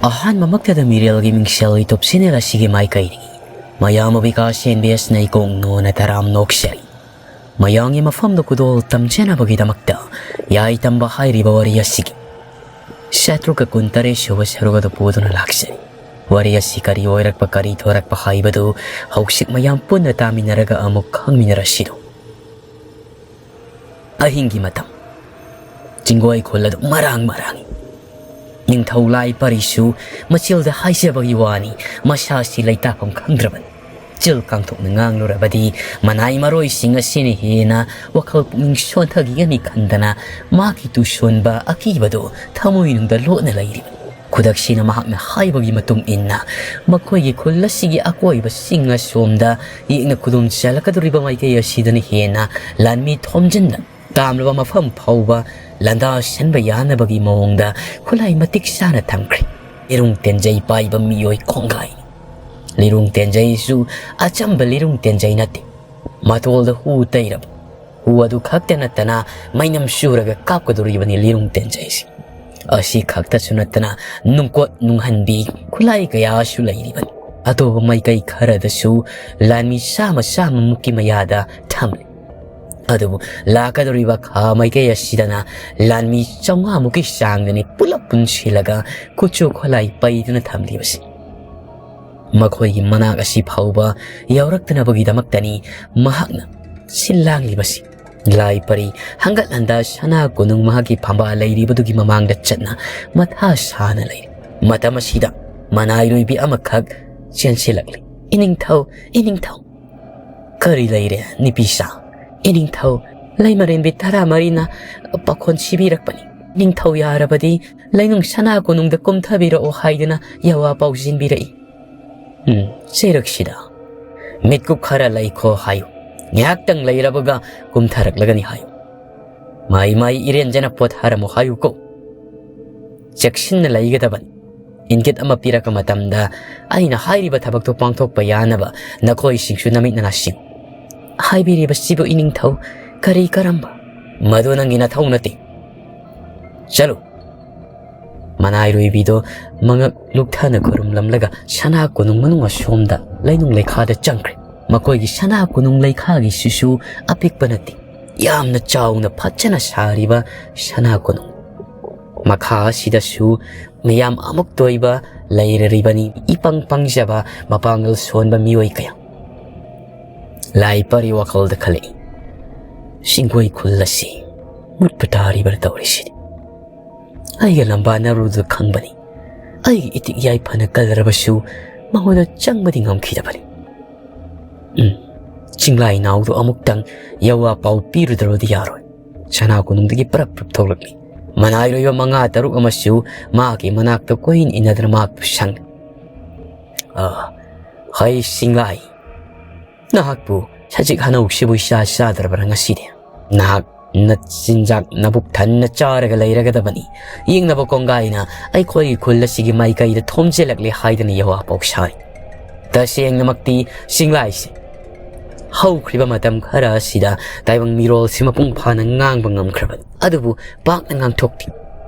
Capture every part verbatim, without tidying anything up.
ꯑꯍꯥꯟꯕꯃꯛꯇꯗ ꯃꯤꯔꯦꯜꯒꯤ ꯃꯤꯡꯁꯦꯜꯒꯤ ꯇꯣꯞꯁꯤꯅꯦꯜ ꯑꯁꯤꯒꯤ ꯃꯥꯏꯀꯩꯗꯒꯤ ꯃꯌꯥꯝ ꯑꯕꯤꯀꯥ ꯁꯦꯟꯕꯤ ꯑꯁꯤꯅ ꯏꯀꯣꯛ ꯅꯣꯟꯅ ꯇꯔꯥꯝ ꯅꯣꯛꯆꯔꯤ꯫ ꯃꯌꯥꯝꯒꯤ ꯃꯐꯝꯗ ꯈꯨꯗꯣꯜ ꯇꯝꯖꯅꯕꯒꯤꯗꯃꯛꯇ ꯌꯥꯏ ꯇꯝꯕ ꯍꯥꯏꯔꯤꯕ ꯋꯥꯔꯤ ꯑꯁꯤꯒꯤ ꯆꯥꯇ꯭ꯔꯨꯛꯀ ꯀꯨꯟꯇꯔꯦꯠ ꯁꯨꯕ ꯁꯔꯨꯛ ꯑꯗꯨ ꯄꯨꯗꯨꯅ ꯂꯥꯛꯆꯔꯤ꯫ ꯋꯥꯔꯤ ꯑꯁꯤ ꯀꯔꯤ ꯑꯣꯏꯔꯛꯄ, ꯀꯔꯤ ꯊꯣꯔꯛꯄ ꯍꯥꯏꯕꯗꯨ ꯍꯧꯖꯤꯛ ꯃꯌꯥꯝ ꯄꯨꯟꯅ ꯇꯥꯃꯤꯟꯅꯔꯒ ꯑꯃꯨꯛ ꯈꯪꯃꯤꯟꯅꯔꯁꯤꯗꯣ꯫ ꯑꯍꯤꯡꯒꯤ ꯃꯇꯝ꯫ ꯆꯤꯡꯒꯣꯏ ꯈꯨꯜ ꯑꯗꯨ ꯃꯔꯥꯡ ꯃꯔꯥꯡꯏ꯫ ꯅꯤꯡꯊꯧ ꯂꯥꯏ ꯄꯔꯤꯁꯨ ꯃꯆꯤꯜꯗ ꯍꯥꯏꯖꯕꯒꯤ ꯋꯥꯅꯤ, ꯃꯁꯥꯁꯤ ꯂꯩꯇꯥꯐꯝ ꯈꯪꯗ꯭ꯔꯕꯅꯤ꯫ ꯆꯤꯜ ꯀꯥꯡꯊꯣꯛꯅ ꯉꯥꯡꯂꯨꯔꯕꯗꯤ ꯃꯅꯥꯏ ꯃꯔꯣꯏꯁꯤꯡ ꯑꯁꯤꯅ ꯍꯦꯟꯅ ꯋꯥꯈꯜ ꯄꯨꯛꯅꯤꯡ ꯁꯣꯟꯊꯈꯤꯒꯅꯤ ꯈꯟꯗꯅ ꯃꯥꯒꯤ ꯇꯨꯁꯣꯟꯕ ꯑꯀꯤꯕꯗꯨ ꯊꯃꯣꯏꯅꯨꯡꯗ ꯂꯣꯠꯅ ꯂꯩꯔꯤꯕꯅꯤ꯫ ꯈꯨꯗꯛꯁꯤꯅ ꯃꯍꯥꯛꯅ ꯍꯥꯏꯕꯒꯤ ꯃꯇꯨꯡ ꯏꯟꯅ ꯃꯈꯣꯏꯒꯤ ꯈꯨꯜ ꯑꯁꯤꯒꯤ ꯑꯀꯣꯏꯕꯁꯤꯡ ꯑꯁꯣꯝꯗ ꯌꯦꯛꯅ ꯈꯨꯗꯨꯝ ꯆꯜꯂꯛꯀꯗꯧꯔꯤꯕ ꯃꯥꯏꯀꯩ ꯑꯁꯤꯗꯅ ꯍꯦꯟꯅ ꯂꯥꯟꯃꯤ ꯊꯣꯝꯖꯤꯟꯗꯅ ꯇꯥꯝꯂꯕ ꯃꯐꯝ ꯐꯥꯎꯕ ꯂꯥꯟꯗꯥꯁꯟꯕ ꯌꯥꯅꯕꯒꯤ ꯃꯑꯣꯡꯗ ꯈꯨꯠꯂꯥꯏ ꯃꯇꯤꯛ ꯆꯥꯅ ꯊꯝꯈ꯭ꯔꯦ꯫ ꯂꯤꯔꯨꯡ ꯇꯦꯟꯖꯩ ꯄꯥꯏꯕ ꯃꯤꯑꯣꯏ ꯈꯣꯡꯒꯥꯏꯅꯤ꯫ ꯂꯤꯔꯨꯡ ꯇꯦꯟꯖꯩꯁꯨ ꯑꯆꯝꯕ ꯂꯤꯔꯨꯡ ꯇꯦꯟꯖꯩ ꯅꯠꯇꯦ꯫ ꯃꯇꯣꯜꯗ ꯍꯨ ꯇꯩꯔꯕ ꯍꯨ ꯑꯗꯨ ꯈꯛꯇ ꯅꯠꯇꯅ ꯃꯩꯅꯝ ꯆꯨꯔꯒ ꯀꯥꯞꯀꯗꯧꯔꯤꯕꯅꯤ ꯂꯤꯔꯨꯡ ꯇꯦꯟꯖꯩꯁꯤ꯫ ꯑꯁꯤ ꯈꯛꯇꯁꯨ ꯅꯠꯇꯅ ꯅꯨꯡꯀꯣꯠ ꯅꯨꯡꯍꯟꯕꯤ ꯈꯨꯠꯂꯥꯏ ꯀꯌꯥꯁꯨ ꯂꯩꯔꯤꯕꯅꯤ꯫ ꯑꯇꯣꯞꯄ ꯃꯥꯏꯀꯩ ꯈꯔꯗꯁꯨ ꯂꯥꯟꯃꯤ ꯆꯥꯝꯃ ꯆꯥꯝꯃꯃꯨꯛꯀꯤ ꯃꯌꯥꯗ ꯊꯝꯂꯤ꯫ ꯑꯗꯨꯕꯨ ꯂꯥꯛꯀꯗꯧꯔꯤꯕ ꯈꯥ ꯃꯥꯏꯀꯩ ꯑꯁꯤꯗꯅ ꯂꯥꯟꯃꯤ ꯆꯥꯝꯃꯉꯥꯃꯨꯛꯀꯤ ꯆꯥꯡꯗꯅꯤ ꯄꯨꯂꯞ ꯄꯨꯟꯁꯤꯜꯂꯒ ꯈꯨꯠꯁꯨ ꯈꯨꯠꯂꯥꯏ ꯄꯩꯗꯨꯅ ꯊꯝꯂꯤꯕꯁꯤ꯫ ꯃꯈꯣꯏꯒꯤ ꯃꯅꯥꯛ ꯑꯁꯤ ꯐꯥꯎꯕ ꯌꯧꯔꯛꯇꯅꯕꯒꯤꯗꯃꯛꯇꯅꯤ ꯃꯍꯥꯛꯅ ꯁꯤꯜ ꯂꯥꯡꯂꯤꯕꯁꯤ꯫ ꯂꯥꯏ ꯄꯔꯤ ꯍꯪꯒꯠ ꯍꯟꯗ ꯁꯅꯥ ꯀꯣꯅꯨꯡ ꯃꯍꯥꯛꯀꯤ ꯐꯝꯕꯥꯜ ꯂꯩꯔꯤꯕꯗꯨꯒꯤ ꯃꯃꯥꯡꯗ ꯆꯠꯅ ꯃꯊꯥ ꯁꯥꯅ ꯂꯩꯔꯤ꯫ ꯃꯇꯝ ꯑꯁꯤꯗ ꯃꯅꯥꯏꯔꯣꯏꯕꯤ ꯑꯃꯈꯛ ꯆꯦꯟꯁꯤꯜꯂꯛꯂꯤ꯫ "ꯏꯅꯤꯡꯊꯧ, ꯏꯅꯤꯡꯊꯧ!" "ꯀꯔꯤ ꯂꯩꯔꯦ, ꯅꯨꯄꯤꯁꯥ?" "ꯏꯅꯤꯡꯊꯧ, ꯂꯩꯃꯔꯦꯟꯕꯤ ꯇꯔꯥꯃꯔꯤꯅ ꯄꯥꯈꯣꯟ ꯁꯤꯕꯤꯔꯛꯄꯅꯤ꯫ ꯅꯤꯡꯊꯧ ꯌꯥꯔꯕꯗꯤ ꯂꯩꯅꯨꯡ ꯁꯅꯥ ꯀꯣꯅꯨꯡꯗ ꯀꯨꯝꯊꯕꯤꯔꯛꯑꯣ ꯍꯥꯏꯗꯨꯅ ꯌꯥꯋꯥ ꯄꯥꯎꯖꯦꯟꯕꯤꯔꯛꯏ꯫" "ꯎꯝ, ꯆꯩꯔꯛꯁꯤꯗ ꯃꯤꯠꯀꯨꯞ ꯈꯔ ꯂꯩꯈꯣ ꯍꯥꯏꯌꯨ꯫ ꯉꯥꯏꯍꯥꯛꯇꯪ ꯂꯩꯔꯕꯒ ꯀꯨꯝꯊꯔꯛꯂꯒꯅꯤ ꯍꯥꯏꯌꯨ꯫ ꯃꯥꯏ ꯃꯥꯏ ꯏꯔꯦꯟꯖꯅ ꯄꯣꯊꯥꯔꯝꯃꯨ ꯍꯥꯏꯌꯨꯀꯣ꯫ ꯆꯦꯛꯁꯤꯟꯅ ꯂꯩꯒꯗꯕꯅꯤ꯫ ꯏꯪꯒꯤꯠ ꯑꯃ ꯄꯤꯔꯛꯄ ꯃꯇꯝꯗ ꯑꯩꯅ ꯍꯥꯏꯔꯤꯕ ꯊꯕꯛꯇꯨ ꯄꯥꯡꯊꯣꯛꯄ ꯌꯥꯅꯕ ꯅꯈꯣꯏꯁꯤꯡꯁꯨ ꯅꯃꯤꯠ ꯅꯅꯥꯁꯤꯡ꯫" "ꯍꯥꯏꯕꯤꯔꯤꯕꯁꯤꯕꯨ ꯏꯅꯤꯡꯊꯧ ꯀꯔꯤ ꯀꯔꯝꯕ?" "ꯃꯗꯨ ꯅꯪꯒꯤ ꯅꯊꯧ ꯅꯠꯇꯦ꯫ ꯆꯠꯂꯨ꯫" ꯃꯅꯥꯏꯔꯣꯏꯕꯤꯗꯣ ꯃꯉꯛ ꯂꯨꯛꯊꯅ ꯈꯨꯔꯨꯝꯂꯝꯂꯒ ꯁꯅꯥ ꯀꯣꯅꯨꯡ ꯃꯅꯨꯡ ꯑꯁꯣꯝꯗ ꯂꯩꯅꯨꯡ ꯂꯩꯈꯥꯗ ꯆꯪꯈ꯭ꯔꯦ꯫ ꯃꯈꯣꯏꯒꯤ ꯁꯅꯥ ꯀꯣꯅꯨꯡ ꯂꯩꯈꯥꯒꯤꯁꯤꯁꯨ ꯑꯄꯤꯛꯄ ꯅꯠꯇꯦ, ꯌꯥꯝꯅ ꯆꯥꯎꯅ ꯐꯖꯅ ꯁꯥꯔꯤꯕ ꯁꯅꯥ ꯀꯣꯅꯨꯡ꯫ ꯃꯈꯥ ꯑꯁꯤꯗꯁꯨ ꯃꯤꯌꯥꯝ ꯑꯃꯨꯛꯇ ꯑꯣꯏꯕ ꯂꯩꯔꯔꯤꯕꯅꯤ, ꯏꯄꯪ ꯄꯪꯖꯕ ꯃꯄꯥꯡꯒꯜ ꯁꯣꯟꯕ ꯃꯤꯑꯣꯏ ꯀꯌꯥ꯫ ꯂꯥꯏ ꯄꯔꯤ ꯋꯥꯈꯜꯗ ꯈꯜꯂꯛꯏ, ꯁꯤꯡꯒꯣꯏ ꯈꯨꯜ ꯑꯁꯤ ꯃꯨꯠꯄ ꯇꯥꯔꯤꯕ꯭ꯔꯥ ꯇꯧꯔꯤꯁꯤꯗꯤ꯫ ꯑꯩꯒ ꯂꯝꯕꯥꯅꯔꯨꯗꯨ ꯈꯪꯕꯅꯤ꯫ ꯑꯩꯒꯤ ꯏꯇꯤꯛ ꯌꯥꯏꯐꯅ ꯀꯜꯂꯔꯕꯁꯨ ꯃꯉꯣꯟꯗ ꯆꯪꯕꯗꯤ ꯉꯝꯈꯤꯗꯕꯅꯤ꯫ ꯎꯝ, ꯆꯤꯡꯂꯥꯏ ꯅꯥꯎꯗꯣ ꯑꯃꯨꯛꯇꯪ ꯌꯋꯥ ꯄꯥꯎ ꯄꯤꯔꯨꯗ꯭ꯔꯕꯗꯤ ꯌꯥꯔꯣꯏ꯫ ꯁꯅꯥ ꯀꯣꯅꯨꯡꯗꯒꯤ ꯄꯔꯞ ꯄꯔꯞ ꯊꯣꯛꯂꯛꯂꯤ꯫ ꯃꯅꯥꯏꯔꯣꯏꯕ ꯃꯉꯥ ꯇꯔꯨꯛ ꯑꯃꯁꯨ ꯃꯍꯥꯛꯀꯤ ꯃꯅꯥꯛꯇ ꯀꯣꯏꯏꯟ ꯏꯟꯅꯗꯨꯅ ꯃꯍꯥꯛꯄꯨ ꯁꯪꯂꯤ꯫ ꯑ, ꯍꯩ ꯆꯤꯡꯂꯥꯏ, ꯅꯍꯥꯛꯄꯨ ꯁꯖꯤꯛ ꯍꯅꯧꯁꯤꯕꯨ ꯏꯆꯥ ꯆꯥꯗ꯭ꯔꯕ꯭ꯔꯥ ꯉꯁꯤꯗꯤ? ꯅꯍꯥꯛ ꯅꯆꯤꯟꯖꯥꯛ ꯅꯕꯨꯛ ꯊꯟꯅ ꯆꯥꯔꯒ ꯂꯩꯔꯒꯗꯕꯅꯤ꯫ ꯌꯦꯡꯅꯕ ꯀꯣꯡꯒꯥꯏꯅ ꯑꯩꯈꯣꯏꯒꯤ ꯈꯨꯜ ꯑꯁꯤꯒꯤ ꯃꯥꯏꯀꯩꯗ ꯊꯣꯝꯖꯤꯜꯂꯛꯂꯦ ꯍꯥꯏꯗꯅ ꯌꯋꯥ ꯄꯥꯎ ꯁꯥꯔꯤ꯫ ꯇꯁꯦꯡꯅꯃꯛꯇꯤ ꯆꯤꯡꯂꯥꯏꯁꯦ ꯍꯧꯈ꯭ꯔꯤꯕ ꯃꯇꯝ ꯈꯔ ꯑꯁꯤꯗ ꯇꯥꯏꯕꯪ ꯃꯤꯔꯣꯜꯁꯤ ꯃꯄꯨꯡ ꯐꯥꯅ ꯉꯥꯡꯕ ꯉꯝꯈ꯭ꯔꯕꯅꯤ, ꯑꯗꯨꯕꯨ ꯄꯥꯛꯅ ꯉꯥꯡꯊꯣꯛꯇꯦ꯫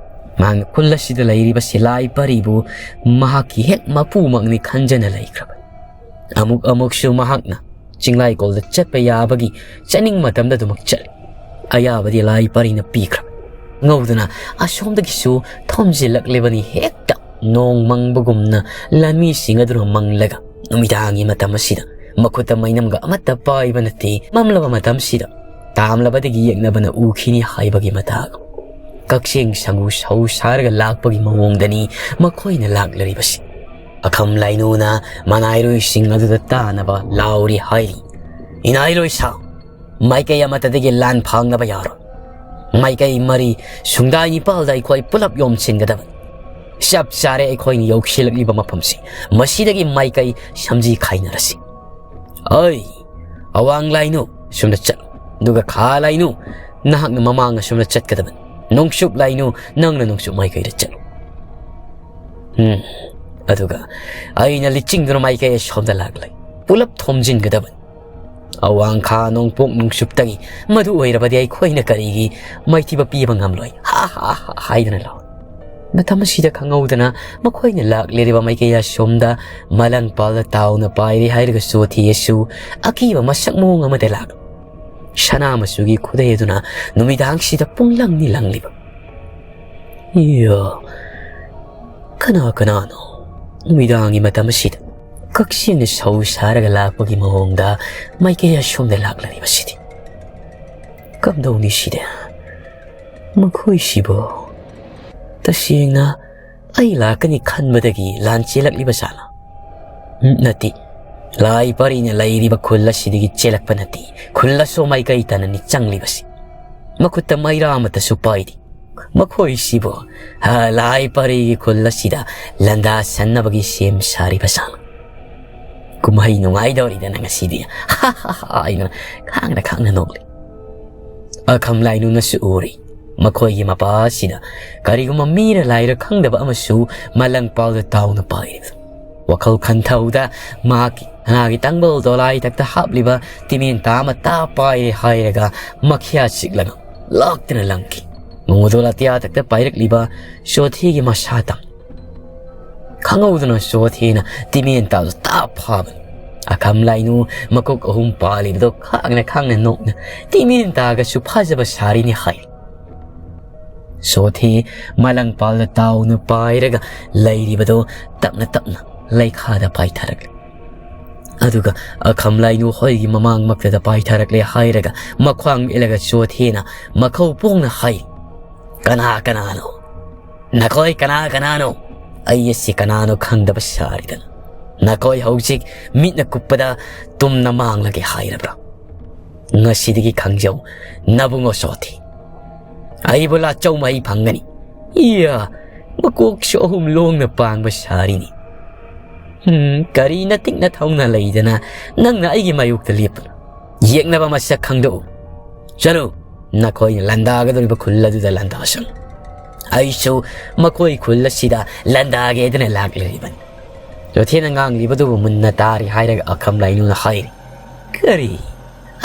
ꯃꯍꯥꯛꯅ ꯈꯨꯜ ꯑꯁꯤꯗ ꯂꯩꯔꯤꯕ ꯁꯤꯂꯥꯏ ꯄꯔꯤꯕꯨ ꯃꯍꯥꯛꯀꯤ ꯍꯦꯛ ꯃꯄꯨꯃꯛꯅꯤ ꯈꯟꯖꯅ ꯂꯩꯈ꯭ꯔꯕꯅꯤ꯫ ꯑꯃꯨꯛ ꯑꯃꯨꯛꯁꯨ ꯃꯍꯥꯛꯅ ꯆꯤꯡꯂꯥꯏꯀꯣꯜꯗ ꯆꯠꯄ ꯌꯥꯕꯒꯤ ꯆꯠꯅꯤꯡ ꯃꯇꯝꯗ ꯑꯗꯨꯃꯛ ꯆꯠꯂꯤ꯫ ꯑꯌꯥꯕꯗꯤ ꯂꯥꯏ ꯄꯔꯤꯅ ꯄꯤꯈ꯭ꯔꯕꯅꯤ꯫ ꯉꯧꯗꯨꯅ ꯑꯁꯣꯝꯗꯒꯤꯁꯨ ꯊꯣꯝꯖꯤꯜꯂꯛꯂꯤꯕꯅꯤ, ꯍꯦꯛꯇ ꯅꯣꯡ ꯃꯪꯕꯒꯨꯝꯅ ꯂꯥꯟꯃꯤꯁꯤꯡ ꯑꯗꯨꯅ ꯃꯪꯂꯒ꯫ ꯅꯨꯃꯤꯗꯥꯡꯒꯤ ꯃꯇꯝ ꯑꯁꯤꯗ ꯃꯈꯨꯠꯇ ꯃꯩꯅꯝꯒ ꯑꯃꯠꯇ ꯄꯥꯏꯕ ꯅꯠꯇꯦ꯫ ꯃꯝꯂꯕ ꯃꯇꯝꯁꯤꯗ ꯇꯥꯝꯂꯕꯗꯒꯤ ꯌꯦꯛꯅꯕꯅ ꯎꯈꯤꯅꯤ ꯍꯥꯏꯕꯒꯤ ꯃꯇꯥꯒꯨꯝ꯫ ꯀꯛꯆꯦꯡ ꯁꯪꯒꯨ ꯁꯧ ꯁꯥꯔꯒ ꯂꯥꯛꯄꯒꯤ ꯃꯑꯣꯡꯗꯅꯤ ꯃꯈꯣꯏꯅ ꯂꯥꯛꯂꯔꯤꯕꯁꯤ꯫ ꯑꯈꯝ ꯂꯥꯏꯅꯨꯅ ꯃꯅꯥꯏꯔꯣꯏꯁꯤꯡ ꯑꯗꯨꯗ ꯇꯥꯅꯕ ꯂꯥꯎꯔꯤ ꯍꯥꯏꯔꯤ꯫ ꯏꯅꯥꯏꯔꯣꯏ ꯁꯥ, ꯃꯥꯏꯀꯩ ꯑꯃꯠꯇꯗꯒꯤ ꯂꯥꯟ ꯐꯥꯡꯅꯕ ꯌꯥꯔꯣꯏ꯫ ꯃꯥꯏꯀꯩ ꯃꯔꯤ ꯁꯨꯡꯗꯥꯏ ꯅꯤꯄꯥꯜꯗ ꯑꯩꯈꯣꯏ ꯄꯨꯂꯞ ꯌꯣꯝꯁꯤꯟꯒꯗꯕꯅꯤ꯫ ꯆꯞ ꯆꯥꯔꯦ ꯑꯩꯈꯣꯏꯅ ꯌꯧꯁꯤꯜꯂꯛꯂꯤꯕ ꯃꯐꯝꯁꯤ꯫ ꯃꯁꯤꯗꯒꯤ ꯃꯥꯏꯀꯩ ꯁꯝꯖꯤ ꯈꯥꯏꯅꯔꯁꯤ꯫ ꯑꯩ, ꯑꯋꯥꯡ ꯂꯥꯏꯅꯨ, ꯁꯣꯝꯗ ꯆꯠꯂꯨ꯫ ꯑꯗꯨꯒ ꯈꯥ ꯂꯥꯏꯅꯨ, ꯅꯍꯥꯛꯅ ꯃꯃꯥꯡ ꯑꯁꯣꯝꯗ ꯆꯠꯀꯗꯕꯅꯤ꯫ ꯅꯣꯡꯆꯨꯞ ꯂꯥꯏꯅꯨ, ꯅꯪꯅ ꯅꯣꯡꯆꯨꯞ ꯃꯥꯏꯀꯩꯗ ꯆꯠꯂꯨ꯫ ꯎꯝ, ꯑꯗꯨꯒ ꯑꯩꯅ ꯂꯤꯆꯤꯡꯗꯨꯅ ꯃꯥꯏꯀꯩ ꯑꯁꯣꯝꯗ ꯂꯥꯛꯂꯦ꯫ ꯄꯨꯂꯞ ꯊꯣꯝꯖꯤꯟꯒꯗꯕꯅꯤ꯫ ꯑꯋꯥꯡ ꯈꯥ ꯅꯣꯡꯄꯣꯛ ꯅꯣꯡꯆꯨꯞꯇꯒꯤ꯫ ꯃꯗꯨ ꯑꯣꯏꯔꯕꯗꯤ ꯑꯩꯈꯣꯏꯅ ꯀꯔꯤꯒꯤ ꯃꯥꯏꯊꯤꯕ ꯄꯤꯕ ꯉꯝꯂꯣꯏ? ꯍꯥ ꯍꯥ ꯍꯥ ꯍꯥꯏꯗꯅ ꯂꯥꯎ꯫ ꯃꯇꯝ ꯑꯁꯤꯗ ꯈꯪꯍꯧꯗꯅ ꯃꯈꯣꯏꯅ ꯂꯥꯛꯂꯤꯕ ꯃꯥꯏꯀꯩ ꯑꯁꯣꯝꯗ ꯃꯂꯪꯄꯥꯜꯗ ꯇꯥꯎꯅ ꯄꯥꯏꯔꯤ ꯍꯥꯏꯔꯒ ꯆꯣꯊꯤ ꯑꯁꯨ ꯑꯀꯤꯕ ꯃꯁꯛ ꯃꯑꯣꯡ ꯑꯃꯗ ꯂꯥꯛ꯫ ꯁꯅꯥ ꯃꯆꯨꯒꯤ ꯈꯨꯗꯩ ꯑꯗꯨꯅ ꯅꯨꯃꯤꯗꯥꯡꯁꯤꯗ ꯄꯨꯡꯂꯪꯅꯤ ꯂꯪꯂꯤꯕ꯫ ꯏꯌꯥ, ꯀꯅꯥ ꯀꯅꯥꯅꯣ ꯅꯨꯃꯤꯗꯥꯡꯒꯤ ꯃꯇꯝ ꯑꯁꯤꯗ ꯀꯛꯆꯦꯡꯅ ꯁꯧ ꯁꯥꯔꯒ ꯂꯥꯛꯄꯒꯤ ꯃꯑꯣꯡꯗ ꯃꯥꯏꯀꯩ ꯑꯁꯣꯝꯗ ꯂꯥꯛꯂꯤꯕꯁꯤꯗꯤ? ꯀꯝꯗꯧꯅꯤ ꯁꯤꯗꯤ? ꯃꯈꯣꯏꯁꯤꯕꯨ ꯇꯁꯦꯡꯅ ꯑꯩ ꯂꯥꯛꯀꯅꯤ ꯈꯟꯕꯗꯒꯤ ꯂꯥꯟ ꯆꯦꯜꯂꯛꯂꯤꯕ ꯖꯥꯠꯂꯥ? ꯎꯝ, ꯅꯠꯇꯦ꯫ ꯂꯥꯏ ꯄꯔꯤꯅ ꯂꯩꯔꯤꯕ ꯈꯨꯜ ꯑꯁꯤꯗꯒꯤ ꯆꯦꯜꯂꯛꯄ ꯅꯠꯇꯦ꯫ ꯈꯨꯜ ꯑꯁꯣꯝ ꯃꯥꯏꯀꯩ ꯇꯥꯟꯅꯅꯤ ꯆꯪꯂꯤꯕꯁꯤ꯫ ꯃꯈꯨꯠꯇ ꯃꯩꯔꯥ ꯑꯃꯠꯇꯁꯨ ꯄꯥꯏꯗꯦ꯫ ꯃꯈꯣꯏꯁꯤꯕꯨ, ꯍꯥ, ꯂꯥꯏ ꯄꯔꯤꯒꯤ ꯈꯨꯜ ꯑꯁꯤꯗ ꯂꯥꯟꯗꯥꯁꯟꯅꯕꯒꯤ ꯁꯦꯝ ꯁꯥꯔꯤꯕ ꯖꯥꯠꯂꯥ? ꯀꯨꯝꯍꯩ ꯅꯨꯡꯉꯥꯏꯗꯧꯔꯤꯗꯅ ꯉꯁꯤꯗꯤ꯫ ꯍꯥꯏꯗꯅ ꯈꯥꯡꯅ ꯈꯥꯡꯅ ꯅꯣꯛꯂꯤ꯫ ꯑꯈꯝ ꯂꯥꯏꯅꯨꯅꯁꯨ ꯎꯔꯤ꯫ ꯃꯈꯣꯏꯒꯤ ꯃꯄꯥ ꯑꯁꯤꯗ ꯀꯔꯤꯒꯨꯝꯕ ꯃꯤꯔ ꯂꯥꯏꯔ ꯈꯪꯗꯕ ꯑꯃꯁꯨ ꯃꯂꯪꯄꯥꯜꯗ ꯇꯥꯎꯅ ꯄꯥꯏꯔꯤꯕꯗꯨ꯫ ꯋꯥꯈꯜ ꯈꯟꯊꯧꯗ ꯃꯍꯥꯛꯀꯤ ꯁꯅꯥꯒꯤ ꯇꯥꯡꯕꯜ ꯗꯣꯂꯥꯏ ꯊꯛꯇ ꯍꯥꯞꯂꯤꯕ ꯇꯤꯃꯦꯟꯇꯥ ꯑꯃ ꯇꯥ ꯄꯥꯏꯔꯦ ꯍꯥꯏꯔꯒ ꯃꯈ꯭ꯌꯥ ꯆꯤꯛꯂꯒ ꯂꯥꯛꯇꯅ ꯂꯪꯈꯤ꯫ ꯃꯉꯨꯗꯣꯜ ꯑꯇꯤꯌꯥ ꯊꯛꯇ ꯄꯥꯏꯔꯛꯂꯤꯕ ꯆꯣꯊꯤꯒꯤ ꯃꯁꯥ ꯇꯝ꯫ ꯈꯪꯍꯧꯗꯅ ꯆꯣꯊꯤꯅ ꯇꯤꯃꯦꯟꯇꯥꯗꯨ ꯇꯥ ꯐꯥꯕꯅꯤ꯫ ꯑꯈꯝ ꯂꯥꯏꯅꯨ ꯃꯀꯣꯛ ꯑꯍꯨꯝ ꯄꯥꯜꯂꯤꯕꯗꯣ ꯈꯥꯡꯅ ꯈꯥꯡꯅ ꯅꯣꯛꯅ ꯇꯤꯃꯦꯟꯇꯥꯒꯁꯨ ꯐꯥꯖꯕ ꯁꯥꯔꯤꯅꯤ ꯍꯥꯏ꯫ ꯆꯣꯊꯤ ꯃꯂꯪꯄꯥꯜꯗ ꯇꯥꯎꯅ ꯄꯥꯏꯔꯒ ꯂꯩꯔꯤꯕꯗꯣ ꯇꯞꯅ ꯇꯞꯅ ꯂꯩꯈꯥꯗ ꯄꯥꯏꯊꯔꯛꯂꯦ꯫ ꯑꯗꯨꯒ ꯑꯈꯝ ꯂꯥꯏꯅꯨ ꯍꯣꯏꯒꯤ ꯃꯃꯥꯡꯃꯛꯇꯗ ꯄꯥꯏꯊꯔꯛꯂꯦ ꯍꯥꯏꯔꯒ ꯃꯈ꯭ꯋꯥꯡ ꯃꯦꯠꯂꯒ ꯆꯣꯊꯤꯅ ꯃꯈꯧ ꯄꯣꯡꯅ ꯍꯥꯏ, "ꯀꯅꯥ ꯀꯅꯥꯅꯣ? ꯅꯈꯣꯏ ꯀꯅꯥ ꯀꯅꯥꯅꯣ? ꯑꯩ ꯑꯁꯤ ꯀꯅꯥꯅꯣ ꯈꯪꯗꯕ ꯁꯥꯔꯤꯗꯅ ꯅꯈꯣꯏ ꯍꯧꯖꯤꯛ ꯃꯤꯠꯅ ꯀꯨꯞꯄꯗ ꯇꯨꯝꯅ ꯃꯥꯡꯂꯒꯦ ꯍꯥꯏꯔꯕ꯭ꯔꯥ? ꯉꯁꯤꯗꯒꯤ ꯈꯪꯖꯧ, ꯅꯕꯨꯡꯉꯣ ꯆꯣꯊꯤ, ꯑꯩꯕꯨ ꯂꯥꯆꯧ ꯃꯍꯩ ꯐꯪꯒꯅꯤ꯫" ꯏꯌꯥ, ꯃꯀꯣꯛꯁꯨ ꯑꯍꯨꯝ ꯂꯣꯡꯅ ꯄꯥꯡꯕ ꯁꯥꯔꯤꯅꯤ꯫ ꯍꯨꯝ, ꯀꯔꯤ ꯅꯇꯤꯛ ꯅꯊꯧꯅ ꯂꯩꯗꯅ ꯅꯪꯅ ꯑꯩꯒꯤ ꯃꯥꯌꯣꯛꯇ ꯂꯦꯞꯄꯅꯣ? ꯌꯦꯛꯅꯕ ꯃꯁꯛ ꯈꯪꯗꯣꯛꯎ꯫ ꯆꯠꯂꯨ, ꯅꯈꯣꯏꯅ ꯂꯥꯟꯗꯥꯒꯗꯧꯔꯤꯕ ꯈꯨꯜ ꯑꯗꯨꯗ ꯂꯥꯟꯗꯥꯁꯅꯨ꯫ ꯑꯩꯁꯨ ꯃꯈꯣꯏ ꯈꯨꯜ ꯑꯁꯤꯗ ꯂꯥꯟꯗꯥꯒꯦꯗꯅ ꯂꯥꯛꯂꯤꯕꯅꯤ꯫ ꯆꯣꯊꯤꯅ ꯉꯥꯡꯂꯤꯕꯗꯨꯕꯨ ꯃꯨꯟꯅ ꯇꯥꯔꯤ ꯍꯥꯏꯔꯒ ꯑꯈꯝ ꯂꯥꯏꯅꯨꯅ ꯍꯥꯏꯔꯤ, "ꯀꯔꯤ?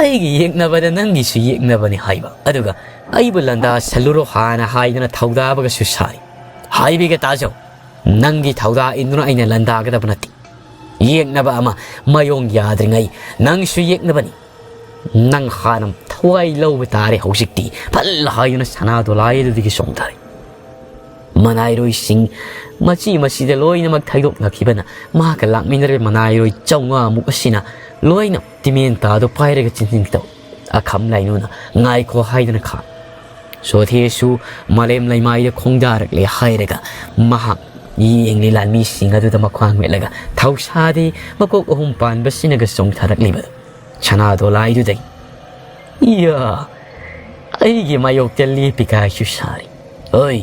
ꯑꯩꯒꯤ ꯌꯦꯛꯅꯕꯗ ꯅꯪꯒꯤꯁꯨ ꯌꯦꯛꯅꯕꯅꯤ ꯍꯥꯏꯕ? ꯑꯗꯨꯒ ꯑꯩꯕꯨ ꯂꯥꯟꯗꯥꯁꯜꯂꯨꯔꯣ ꯍꯥꯟꯅ ꯍꯥꯏꯗꯅ ꯊꯧꯗꯥꯕꯒꯁꯨ ꯁꯥꯔꯤ꯫ "ꯍꯥꯏꯕꯤꯒꯦ ꯇꯥꯖꯧ, ꯅꯪꯒꯤ ꯊꯧꯗꯥ ꯏꯟꯗꯨꯅ ꯑꯩꯅ ꯂꯥꯟꯗꯥꯒꯗꯕ ꯅꯠꯇꯦ꯫ ꯌꯦꯛꯅꯕ ꯑꯃ ꯃꯌꯣꯡ ꯌꯥꯗ꯭ꯔꯤꯉꯩ ꯅꯪꯁꯨ ꯌꯦꯛꯅꯕꯅꯤ꯫ ꯅꯪ ꯍꯥꯟꯅ ꯊꯋꯥꯏ ꯂꯧꯕ ꯇꯥꯔꯦ ꯍꯧꯖꯤꯛꯇꯤ", ꯐꯜ ꯍꯥꯏꯗꯨꯅ ꯁꯅꯥ ꯗꯣꯂꯥꯏ ꯑꯗꯨꯗꯒꯤ ꯆꯣꯡꯊꯔꯦ꯫ ꯃꯅꯥꯏꯔꯣꯏꯁꯤꯡ ꯃꯆꯤ ꯃꯆꯤꯗ ꯂꯣꯏꯅꯃꯛ ꯊꯩꯗꯣꯛꯅꯈꯤꯕꯅ ꯃꯍꯥꯛꯀ ꯂꯥꯛꯃꯤꯟꯅꯔꯤꯕ ꯃꯅꯥꯏꯔꯣꯏ ꯆꯥꯝꯃꯉꯥꯃꯨꯛ ꯑꯁꯤꯅ ꯂꯣꯏꯅ ꯇꯤꯃꯦꯟ ꯇꯥꯗꯨ ꯄꯥꯏꯔꯒ ꯆꯤꯟꯁꯤꯟꯈꯤꯗꯧ꯫ ꯑꯈꯝ ꯂꯥꯏꯅꯨꯅ "ꯉꯥꯏꯈꯣ" ꯍꯥꯏꯗꯨꯅ ꯈꯥꯝ꯫ ꯁꯣꯊꯦꯁꯨ ꯃꯥꯂꯦꯝ ꯂꯩꯃꯥꯏꯗ ꯈꯣꯡꯗꯥꯔꯛꯂꯦ ꯍꯥꯏꯔꯒ ꯃꯍꯥꯛ ꯌꯦꯡꯂꯤ ꯂꯥꯟꯃꯤꯁꯤꯡ ꯑꯗꯨꯗ ꯃꯈ꯭ꯋꯥꯡ ꯃꯦꯠꯂꯒ ꯊꯧꯁꯥꯗꯦ ꯃꯀꯣꯛ ꯑꯍꯨꯝ ꯄꯥꯟꯕꯁꯤꯅꯒ ꯆꯣꯡꯊꯔꯛꯂꯤꯕ ꯁꯅꯥ ꯗꯣꯂꯥꯏꯗꯨꯗꯒꯤ꯫ "ꯏꯌꯥ, ꯑꯩꯒꯤ ꯃꯥꯌꯣꯛꯇ ꯂꯦꯞꯄꯤ ꯀꯥꯏꯁꯨ ꯁꯥꯔꯤ꯫ ꯑꯣꯏ,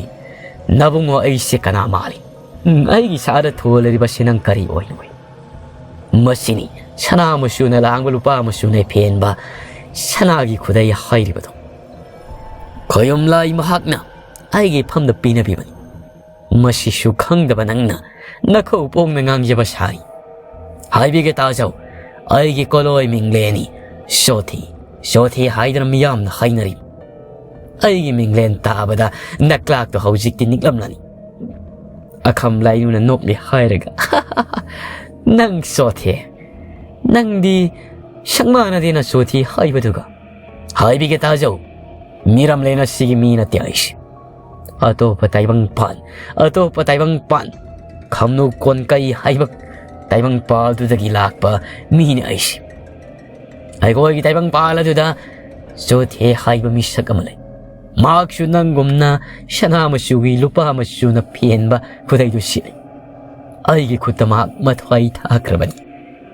ꯅꯕꯨꯡꯉꯣ, ꯑꯩꯁꯦ ꯀꯅꯥ ꯃꯥꯜꯂꯤ? ꯎꯝ, ꯑꯩꯒꯤ ꯏꯁꯥꯗ ꯊꯣꯜꯂꯤꯕꯁꯤ ꯅꯪ ꯀꯔꯤ ꯑꯣꯏꯅ ꯎꯏ? ꯃꯁꯤꯅꯤ ꯁꯅꯥ ꯃꯆꯨꯅ ꯂꯥꯡꯕ, ꯂꯨꯄꯥ ꯃꯆꯨꯅ ꯐꯦꯟꯕ ꯁꯅꯥꯒꯤ ꯈꯨꯗꯩ ꯍꯥꯏꯔꯤꯕꯗꯣ꯫ ꯈꯣꯌꯨꯝ ꯂꯥꯏ ꯃꯍꯥꯛꯅ ꯑꯩꯒꯤ ꯐꯝꯗ ꯄꯤꯅꯕꯤꯕꯅꯤ꯫ ꯃꯁꯤꯁꯨ ꯈꯪꯗꯕ ꯅꯪꯅ ꯅꯈꯧ ꯄꯣꯡꯅ ꯉꯥꯡꯖꯕ ꯁꯥꯔꯤ꯫ ꯍꯥꯏꯕꯤꯒꯦ ꯇꯥꯖꯧ, ꯑꯩꯒꯤ ꯀꯣꯂꯣꯏ ꯃꯤꯡꯂꯦꯟꯅꯤ ꯁꯣꯊꯤ꯫ ꯁꯣꯊꯤ ꯍꯥꯏꯗꯅ ꯃꯤꯌꯥꯝꯅ ꯍꯥꯏꯅꯔꯤ꯫ ꯑꯩꯒꯤ ꯃꯤꯡꯂꯦꯟ ꯇꯥꯕꯗ ꯅꯀ꯭ꯂꯥꯛꯇꯣ ꯍꯧꯖꯤꯛꯇꯤ ꯅꯤꯛꯂꯝꯂꯅꯤ꯫" ꯑꯈꯝ ꯂꯥꯏꯅꯨꯅ ꯅꯣꯛꯂꯤ ꯍꯥꯏꯔꯒ, "ꯅꯪ ꯁꯣꯊꯤ, ꯅꯪꯗꯤ ꯁꯛꯃꯥꯟꯅꯗꯦꯅ ꯁꯣꯊꯤ ꯍꯥꯏꯕꯗꯨꯒ꯫ ꯍꯥꯏꯕꯤꯒꯦ ꯇꯥꯖꯧ, ꯃꯤꯔꯝꯂꯦꯟ ꯑꯁꯤꯒꯤ ꯃꯤ ꯅꯠꯇꯦ ꯑꯩꯁꯦ꯫ ꯑꯇꯣꯞꯄ ꯇꯥꯏꯕꯪꯄꯥꯟ, ꯑꯇꯣꯞꯄ ꯇꯥꯏꯕꯪꯄꯥꯟ, ꯈꯝꯅꯨ ꯀꯣꯟꯀꯩ ꯍꯥꯏꯕ ꯇꯥꯏꯕꯪꯄꯥꯜꯗꯨꯗꯒꯤ ꯂꯥꯛꯄ ꯃꯤꯅꯤ ꯑꯩꯁꯦ꯫ ꯑꯩꯈꯣꯏꯒꯤ ꯇꯥꯏꯕꯪꯄꯥꯜ ꯑꯗꯨꯗ ꯆꯣꯊꯦ ꯍꯥꯏꯕ ꯃꯤꯁꯛ ꯑꯃ ꯂꯩ꯫ ꯃꯍꯥꯛꯁꯨ ꯅꯪꯒꯨꯝꯅ ꯁꯅꯥ ꯃꯆꯨꯒꯤ ꯂꯨꯄꯥ ꯃꯆꯨꯅ ꯐꯦꯟꯕ ꯈꯨꯗꯩꯗꯨ ꯁꯦꯠꯂꯤ꯫ ꯑꯩꯒꯤ ꯈꯨꯠꯇ ꯃꯍꯥꯛ ꯃꯊ꯭ꯋꯥꯏ ꯊꯥꯈ꯭ꯔꯕꯅꯤ꯫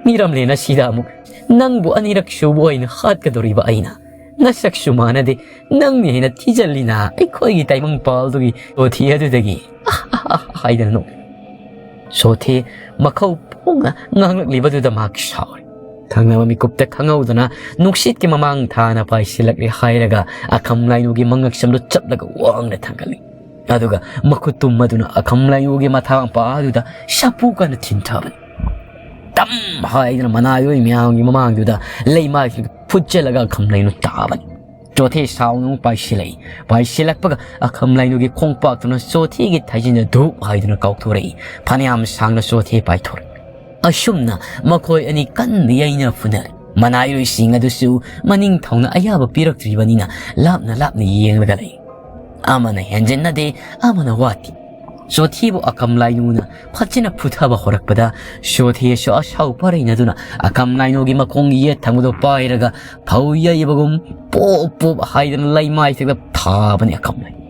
ꯃꯤꯔꯝꯂꯦꯟ ꯑꯁꯤꯗ ꯑꯃꯨꯛ ꯅꯪꯕꯨ ꯑꯅꯤꯔꯛ ꯁꯨꯕ ꯑꯣꯏꯅ ꯍꯥꯠꯀꯗꯧꯔꯤꯕ ꯑꯩꯅ꯫ ꯅꯁꯛꯁꯨ ꯃꯥꯟꯅꯗꯦ, ꯅꯪꯅ ꯍꯦꯟꯅ ꯊꯤꯖꯤꯜꯂꯤꯅ ꯑꯩꯈꯣꯏꯒꯤ ꯇꯥꯏꯕꯪꯄꯥꯜꯗꯨꯒꯤ ꯆꯣꯊꯦ ꯑꯗꯨꯗꯒꯤ" ꯍꯥꯏꯗꯅ ꯅꯣꯛꯏ꯫ ꯆꯣꯊꯦ ꯃꯈꯧ ꯄꯣꯡꯅ ꯉꯥꯡꯂꯛꯂꯤꯕꯗꯨꯗ ꯃꯍꯥꯛ ꯁꯥꯎꯔꯤ꯫ ꯊꯪꯅꯕ ꯃꯤꯀꯨꯞꯇ ꯈꯪꯍꯧꯗꯅ ꯅꯨꯡꯁꯤꯠꯀꯤ ꯃꯃꯥꯡ ꯊꯥꯅ ꯄꯥꯏꯁꯤꯜꯂꯛꯂꯦ ꯍꯥꯏꯔꯒ ꯑꯈꯝ ꯂꯥꯏꯅꯨꯒꯤ ꯃꯉꯛꯁꯝꯗꯨ ꯆꯞꯂꯒ ꯋꯥꯡꯅ ꯊꯥꯡꯒꯠꯂꯤ꯫ ꯑꯗꯨꯒ ꯃꯈꯨꯠ ꯇꯨꯝꯕꯗꯨꯅ ꯑꯈꯝ ꯂꯥꯏꯅꯨꯒꯤ ꯃꯊꯥ ꯃꯄꯥ ꯑꯗꯨꯗ ꯁꯥꯐꯨ ꯀꯟꯅ ꯊꯤꯟꯊꯕꯅꯤ꯫ "ꯇꯝ!" ꯍꯥꯏꯗꯨꯅ ꯃꯅꯥꯏꯔꯣꯏ ꯃꯌꯥꯝꯒꯤ ꯃꯃꯥꯡꯗꯨꯗ ꯂꯩꯃꯥꯏꯁꯤꯡꯗꯨ ꯐꯨꯠꯆꯜꯂꯒ ꯑꯈꯝ ꯂꯥꯏꯅꯨ ꯇꯥꯕꯅꯤ꯫ ꯆꯣꯊꯦ ꯁꯥꯎꯅ ꯑꯃꯨꯛ ꯄꯥꯏꯁꯤꯜꯂꯛꯏ꯫ ꯄꯥꯏꯁꯤꯜꯂꯛꯄꯒ ꯑꯈꯝ ꯂꯥꯏꯅꯨꯒꯤ ꯈꯣꯡꯄꯥꯛꯇꯨꯅ ꯆꯣꯊꯦꯒꯤ ꯊꯥꯖꯤꯟꯗ ꯙꯨꯞ ꯍꯥꯏꯗꯨꯅ ꯀꯥꯎꯊꯣꯔꯛꯏ꯫ ꯐꯅꯌꯥꯝ ꯁꯥꯡꯅ ꯆꯣꯊꯦ ꯄꯥꯏꯊꯣꯔꯛꯏ꯫ ꯑꯁꯨꯝꯅ ꯃꯈꯣꯏ ꯑꯅꯤ ꯀꯟꯅ ꯌꯩꯅ ꯐꯨꯅꯔꯦ꯫ ꯃꯅꯥꯏꯔꯣꯏꯁꯤꯡ ꯑꯗꯨꯁꯨ ꯃꯅꯤꯡ ꯊꯧꯅ ꯑꯌꯥꯕ ꯄꯤꯔꯛꯇ꯭ꯔꯤꯕꯅꯤꯅ ꯂꯥꯞꯅ ꯂꯥꯞꯅ ꯌꯦꯡꯂꯒ ꯂꯩ꯫ ꯑꯃꯅ ꯍꯦꯟꯖꯤꯟꯅꯗꯦ, ꯑꯃꯅ ꯋꯥꯠꯇꯦ꯫ ꯆꯣꯊꯦꯕꯨ ꯑꯀꯝ ꯂꯥꯏꯅꯨꯅ ꯐꯖꯅ ꯐꯨꯊꯕ ꯍꯧꯔꯛꯄꯗ ꯆꯣꯊꯦꯁꯨ ꯑꯁꯥꯎ ꯄꯔꯩꯅꯗꯨꯅ ꯑꯀꯝ ꯂꯥꯏꯅꯨꯒꯤ ꯃꯈꯣꯡ ꯌꯦꯠ ꯊꯪꯕꯗꯣ ꯄꯥꯏꯔꯒ ꯐꯧ ꯌꯩꯕꯒꯨꯝ ꯄꯣꯞ ꯄꯣꯞ ꯍꯥꯏꯗꯅ ꯂꯩꯃꯥꯏꯊꯛꯇ ꯊꯥꯕꯅꯤ ꯑꯀꯝ ꯂꯥꯏꯅꯨ꯫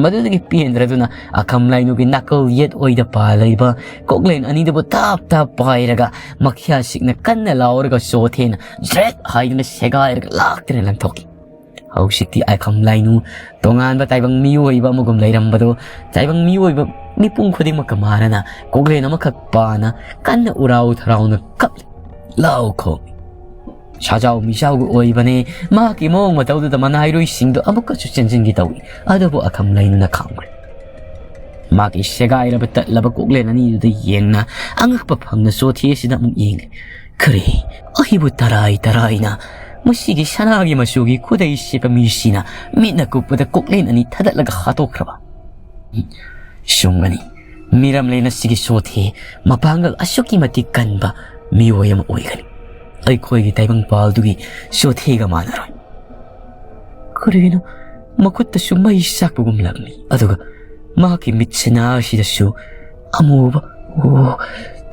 ꯃꯗꯨꯗꯒꯤ ꯄꯦꯟꯗ꯭ꯔꯗꯨꯅ ꯑꯀꯝ ꯂꯥꯏꯅꯨꯒꯤ ꯅꯥꯀꯜ ꯌꯦꯠ ꯑꯣꯏꯗ ꯄꯥꯜꯂꯤꯕ ꯀꯣꯛꯂꯦꯟ ꯑꯅꯤꯗꯨꯕꯨ ꯇꯥꯞ ꯇꯥꯞ ꯄꯥꯏꯔꯒ ꯃꯈ꯭ꯌꯥ ꯁꯤꯛꯅ ꯀꯟꯅ ꯂꯥꯎꯔꯒ ꯆꯣꯊꯦꯅ ꯖ꯭ꯔꯦꯠ ꯍꯥꯏꯗꯨꯅ ꯁꯦꯒꯥꯏꯔꯒ ꯂꯥꯛꯇꯅ ꯂꯪꯊꯣꯛꯈꯤ꯫ ꯍꯧꯖꯤꯛꯇꯤ ꯑꯀꯝ ꯂꯥꯏꯅꯨ ꯇꯣꯉꯥꯟꯕ ꯇꯥꯏꯕꯪ ꯃꯤꯑꯣꯏꯕ ꯑꯃꯒꯨꯝ ꯂꯩꯔꯝꯕꯗꯣ ꯇꯥꯏꯕꯪ ꯃꯤꯑꯣꯏꯕ ꯃꯤꯄꯨꯝ ꯈꯨꯗꯤꯡꯃꯛꯀ ꯃꯥꯟꯅꯅ ꯀꯣꯛꯂꯦꯟ ꯑꯃꯈꯛ ꯄꯥꯅ ꯀꯟꯅ ꯎꯔꯥꯎ ꯊꯔꯥꯎꯅ ꯀꯞꯂꯤ꯫ ꯂꯥꯎ ꯈꯣꯡꯏ꯫ ꯁꯥꯖꯥꯎ ꯃꯤꯖꯥꯎꯒ ꯑꯣꯏꯕꯅꯦ꯫ ꯃꯍꯥꯛꯀꯤ ꯃꯑꯣꯡ ꯃꯇꯧꯗꯨꯗ ꯃꯅꯥꯏꯔꯣꯏꯁꯤꯡꯗꯨ ꯑꯃꯨꯛꯀꯁꯨ ꯆꯦꯟꯁꯤꯟꯒꯦ ꯇꯧꯏ꯫ ꯑꯗꯨꯕꯨ ꯑꯈꯝ ꯂꯩꯅꯨꯅ ꯈꯥꯝꯈ꯭ꯔꯦ꯫ ꯃꯥꯒꯤ ꯁꯦꯒꯥꯏꯔꯕ ꯇꯠꯂꯕ ꯀꯣꯛꯂꯦꯟ ꯑꯅꯤꯗꯨꯗ ꯌꯦꯡꯅ ꯑꯉꯛꯄ ꯐꯪꯅ ꯆꯣꯊꯦ ꯑꯁꯤꯗ ꯑꯃꯨꯛ ꯌꯦꯡꯂꯦ꯫ ꯀꯔꯤ? ꯑꯩꯕꯨ ꯇꯔꯥꯏ ꯇꯔꯥꯏꯅ ꯃꯁꯤꯒꯤ ꯁꯅꯥꯒꯤ ꯃꯆꯨꯒꯤ ꯈꯨꯗꯩ ꯁꯦꯠꯄ ꯃꯤꯁꯤꯅ ꯃꯤꯠꯅ ꯀꯨꯞꯄꯗ ꯀꯣꯛꯂꯦꯟ ꯑꯅꯤ ꯊꯥꯗꯠꯂꯒ ꯍꯥꯠꯇꯣꯛꯈ꯭ꯔꯕ? ꯁꯨꯡꯒꯅꯤ꯫ ꯃꯤꯔꯝꯂꯦꯟ ꯑꯁꯤꯒꯤ ꯆꯣꯊꯦ ꯃꯄꯥꯡꯒꯜ ꯑꯁꯨꯛꯀꯤ ꯃꯇꯤꯛ ꯀꯟꯕ ꯃꯤꯑꯣꯏ ꯑꯃ ꯑꯣꯏꯒꯅꯤ꯫ ꯑꯩꯈꯣꯏꯒꯤ ꯇꯥꯏꯕꯪꯄꯥꯜꯗꯨꯒꯤ ꯆꯣꯊꯦꯒ ꯃꯥꯟꯅꯔꯣꯏ꯫ ꯀꯔꯤꯅꯣ? ꯃꯈꯨꯠꯇꯁꯨ ꯃꯩ ꯆꯥꯛꯄꯒꯨꯝ ꯂꯪꯏ꯫ ꯑꯗꯨꯒ ꯃꯍꯥꯛꯀꯤ ꯃꯤꯠꯁꯤꯅ ꯑꯁꯤꯗꯁꯨ ꯑꯃꯨꯕ, ꯑꯣ,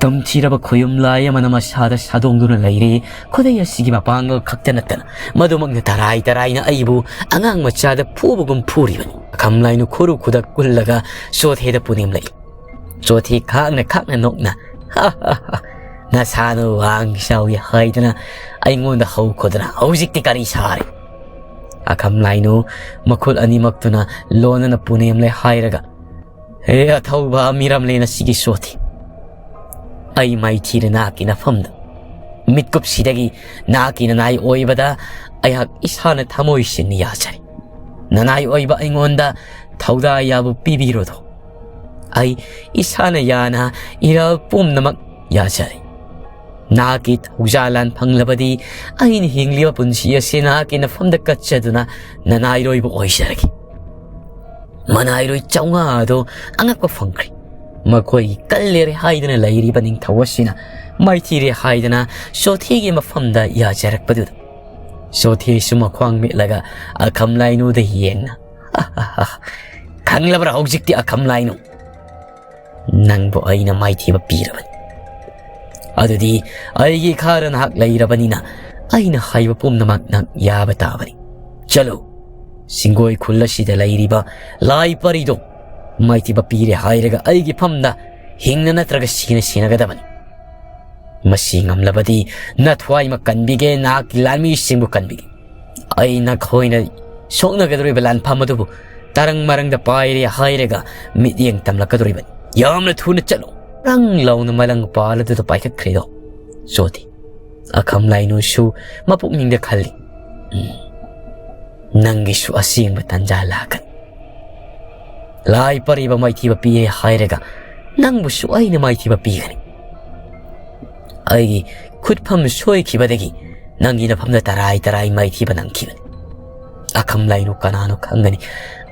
ꯇꯝꯊꯤꯔꯕ ꯈꯣꯌꯨꯝ ꯂꯥꯏ ꯑꯃꯅ ꯃꯁꯥꯗ ꯁꯥꯗꯣꯡꯗꯨꯅ ꯂꯩꯔꯦ꯫ ꯈꯨꯗꯩ ꯑꯁꯤꯒꯤ ꯃꯄꯥꯡꯒꯜ ꯈꯛꯇ ꯅꯠꯇꯅ ꯃꯗꯨꯃꯛꯅ ꯇꯔꯥꯏ ꯇꯔꯥꯏꯅ ꯑꯩꯕꯨ ꯑꯉꯥꯡ ꯃꯆꯥꯗ ꯐꯨꯕꯒꯨꯝ ꯐꯨꯔꯤꯕꯅꯤ꯫ ꯑꯈꯝ ꯂꯥꯏꯅꯨ ꯈꯨꯔꯨ ꯈꯨꯗꯛ ꯀꯨꯜꯂꯒ ꯆꯣꯊꯦꯗ ꯄꯨꯅꯦꯝꯂꯛꯏ꯫ ꯆꯣꯊꯦ ꯈꯥꯛꯅ ꯈꯥꯛꯅ ꯅꯣꯛꯅ, "ꯍꯥ, ꯍꯥ, ꯍꯥ, ꯅꯁꯥꯅ ꯋꯥꯡ ꯆꯥꯎꯏ ꯍꯥꯏꯗꯅ ꯑꯩꯉꯣꯟꯗ ꯍꯧꯈꯣꯗꯅ ꯍꯧꯖꯤꯛꯇꯤ ꯀꯔꯤ ꯁꯥꯔꯤ?" ꯑꯈꯝ ꯂꯥꯏꯅꯨ ꯃꯈꯨꯠ ꯑꯅꯤꯃꯛꯇꯨꯅ ꯂꯣꯟꯅꯅ ꯄꯨꯅꯦꯝꯂꯦ ꯍꯥꯏꯔꯒ, "ꯍꯦ ꯑꯊꯧꯕ ꯃꯤꯔꯝꯂꯦꯟ ꯑꯁꯤꯒꯤ ꯆꯣꯊꯦ, ꯑꯩ ꯃꯥꯏꯊꯤꯔꯦ ꯅꯍꯥꯛꯀꯤ ꯅꯐꯝꯗ꯫ ꯃꯤꯠꯀꯨꯞꯁꯤꯗꯒꯤ ꯅꯍꯥꯛꯀꯤ ꯅꯅꯥꯏ ꯑꯣꯏꯕꯗ ꯑꯩꯍꯥꯛ ꯏꯁꯥꯅ ꯊꯃꯣꯏ ꯁꯦꯡꯅ ꯌꯥꯖꯔꯤ꯫ ꯅꯅꯥꯏ ꯑꯣꯏꯕ ꯑꯩꯉꯣꯟꯗ ꯊꯧꯗꯥ ꯌꯥꯕ ꯄꯤꯕꯤꯔꯣꯗꯣ꯫ ꯑꯩ ꯏꯁꯥꯅ ꯌꯥꯅ ꯏꯔꯥꯜ ꯄꯨꯝꯅꯃꯛ ꯌꯥꯖꯔꯤ꯫ ꯅꯍꯥꯛꯀꯤ ꯊꯧꯖꯥꯜ ꯂꯥꯟ ꯐꯪꯂꯕꯗꯤ ꯑꯩꯅ ꯍꯤꯡꯂꯤꯕ ꯄꯨꯟꯁꯤ ꯑꯁꯤ ꯅꯍꯥꯛꯀꯤ ꯅꯐꯝꯗ ꯀꯠꯆꯗꯨꯅ ꯅꯅꯥꯏꯔꯣꯏꯕ ꯑꯣꯏꯖꯔꯒꯦ꯫ ꯃꯅꯥꯏꯔꯣꯏ ꯆꯥꯝꯃꯉꯥ ꯑꯗꯨ ꯑꯉꯛꯄ ꯐꯪꯈ꯭ꯔꯦ꯫ ꯃꯈꯣꯏꯒꯤ ꯀꯜꯂꯦꯔꯦ ꯍꯥꯏꯗꯨꯅ ꯂꯩꯔꯤꯕ ꯅꯤꯡꯊꯧ ꯑꯁꯤꯅ ꯃꯥꯏꯊꯤꯔꯦ ꯍꯥꯏꯗꯨꯅ ꯆꯣꯊꯤꯒꯤ ꯃꯐꯝꯗ ꯌꯥꯖꯔꯛꯄꯗꯨꯗ ꯆꯣꯊꯤꯁꯨ ꯃꯈ꯭ꯋꯥꯡ ꯃꯤꯠꯂꯒ ꯑꯈꯝ ꯂꯥꯏꯅꯨꯗ ꯌꯦꯡꯅ, "ꯈꯪꯂꯕ꯭ꯔꯥ ꯍꯧꯖꯤꯛꯇꯤ ꯑꯈꯝ ꯂꯥꯏꯅꯨ? ꯅꯪꯕꯨ ꯑꯩꯅ ꯃꯥꯏꯊꯤꯕ ꯄꯤꯔꯕꯅꯤ꯫ ꯑꯗꯨꯗꯤ ꯑꯩꯒꯤ ꯏꯈꯥꯗ ꯅꯍꯥꯛ ꯂꯩꯔꯕꯅꯤꯅ ꯑꯩꯅ ꯍꯥꯏꯕ ꯄꯨꯝꯅꯃꯛ ꯅꯪ ꯌꯥꯕ ꯇꯥꯕꯅꯤ꯫ ꯆꯠꯂꯨ, ꯁꯤꯡꯒꯣꯏ ꯈꯨꯜ ꯑꯁꯤꯗ ꯂꯩꯔꯤꯕ ꯂꯥꯏ ꯄꯔꯤꯗꯣ ꯃꯥꯏꯊꯤꯕ ꯄꯤꯔꯦ ꯍꯥꯏꯔꯒ ꯑꯩꯒꯤ ꯐꯝꯗ ꯍꯤꯡꯅ ꯅꯠꯇ꯭ꯔꯒ ꯁꯤꯅ ꯁꯤꯅꯒꯗꯕꯅꯤ꯫ ꯃꯁꯤ ꯉꯝꯂꯕꯗꯤ ꯅꯊ꯭ꯋꯥꯏꯃꯛ ꯀꯟꯕꯤꯒꯦ, ꯅꯍꯥꯛꯀꯤ ꯂꯥꯟꯃꯤꯁꯤꯡꯕꯨ ꯀꯟꯕꯤꯒꯦ꯫ ꯑꯩ ꯅꯈꯣꯏꯅ ꯁꯣꯛꯅꯒꯗꯧꯔꯤꯕ ꯂꯥꯟꯐꯝ ꯑꯗꯨꯕꯨ ꯇꯔꯪ ꯃꯔꯪꯗ ꯄꯥꯏꯔꯦ ꯍꯥꯏꯔꯒ ꯃꯤꯠꯌꯦꯡ ꯇꯝꯂꯛꯀꯗꯧꯔꯤꯕꯅꯤ꯫ ꯌꯥꯝꯅ ꯊꯨꯅ ꯆꯠꯂꯨ!" ꯔꯪ ꯂꯥꯎꯅ ꯃꯂꯪ ꯄꯥꯜ ꯑꯗꯨꯗ ꯄꯥꯏꯈꯠꯈ꯭ꯔꯦꯗꯣ ꯆꯣꯊꯤ꯫ ꯑꯈꯝ ꯂꯥꯏꯅꯨꯁꯨ ꯃꯄꯨꯛꯅꯤꯡꯗ ꯈꯜꯂꯤ, "ꯎꯝ, ꯅꯪꯒꯤꯁꯨ ꯑꯁꯦꯡꯕ ꯇꯟꯖꯥ ꯂꯥꯛꯀꯅꯤ꯫ ꯂꯥꯏ ꯄꯔꯤꯕ ꯃꯥꯏꯊꯤꯕ ꯄꯤꯔꯦ ꯍꯥꯏꯔꯒ ꯅꯪꯕꯨꯁꯨ ꯑꯩꯅ ꯃꯥꯏꯊꯤꯕ ꯄꯤꯒꯅꯤ꯫ ꯑꯩꯒꯤ ꯈꯨꯠꯐꯝ ꯁꯣꯏꯈꯤꯕꯗꯒꯤ ꯅꯪꯒꯤ ꯅꯐꯝꯗ ꯇꯔꯥꯏ ꯇꯔꯥꯏ ꯃꯥꯏꯊꯤꯕ ꯅꯪꯈꯤꯕꯅꯤ꯫ ꯑꯈꯝ ꯂꯥꯏꯅꯨ ꯀꯅꯥꯅꯣ ꯈꯪꯒꯅꯤ?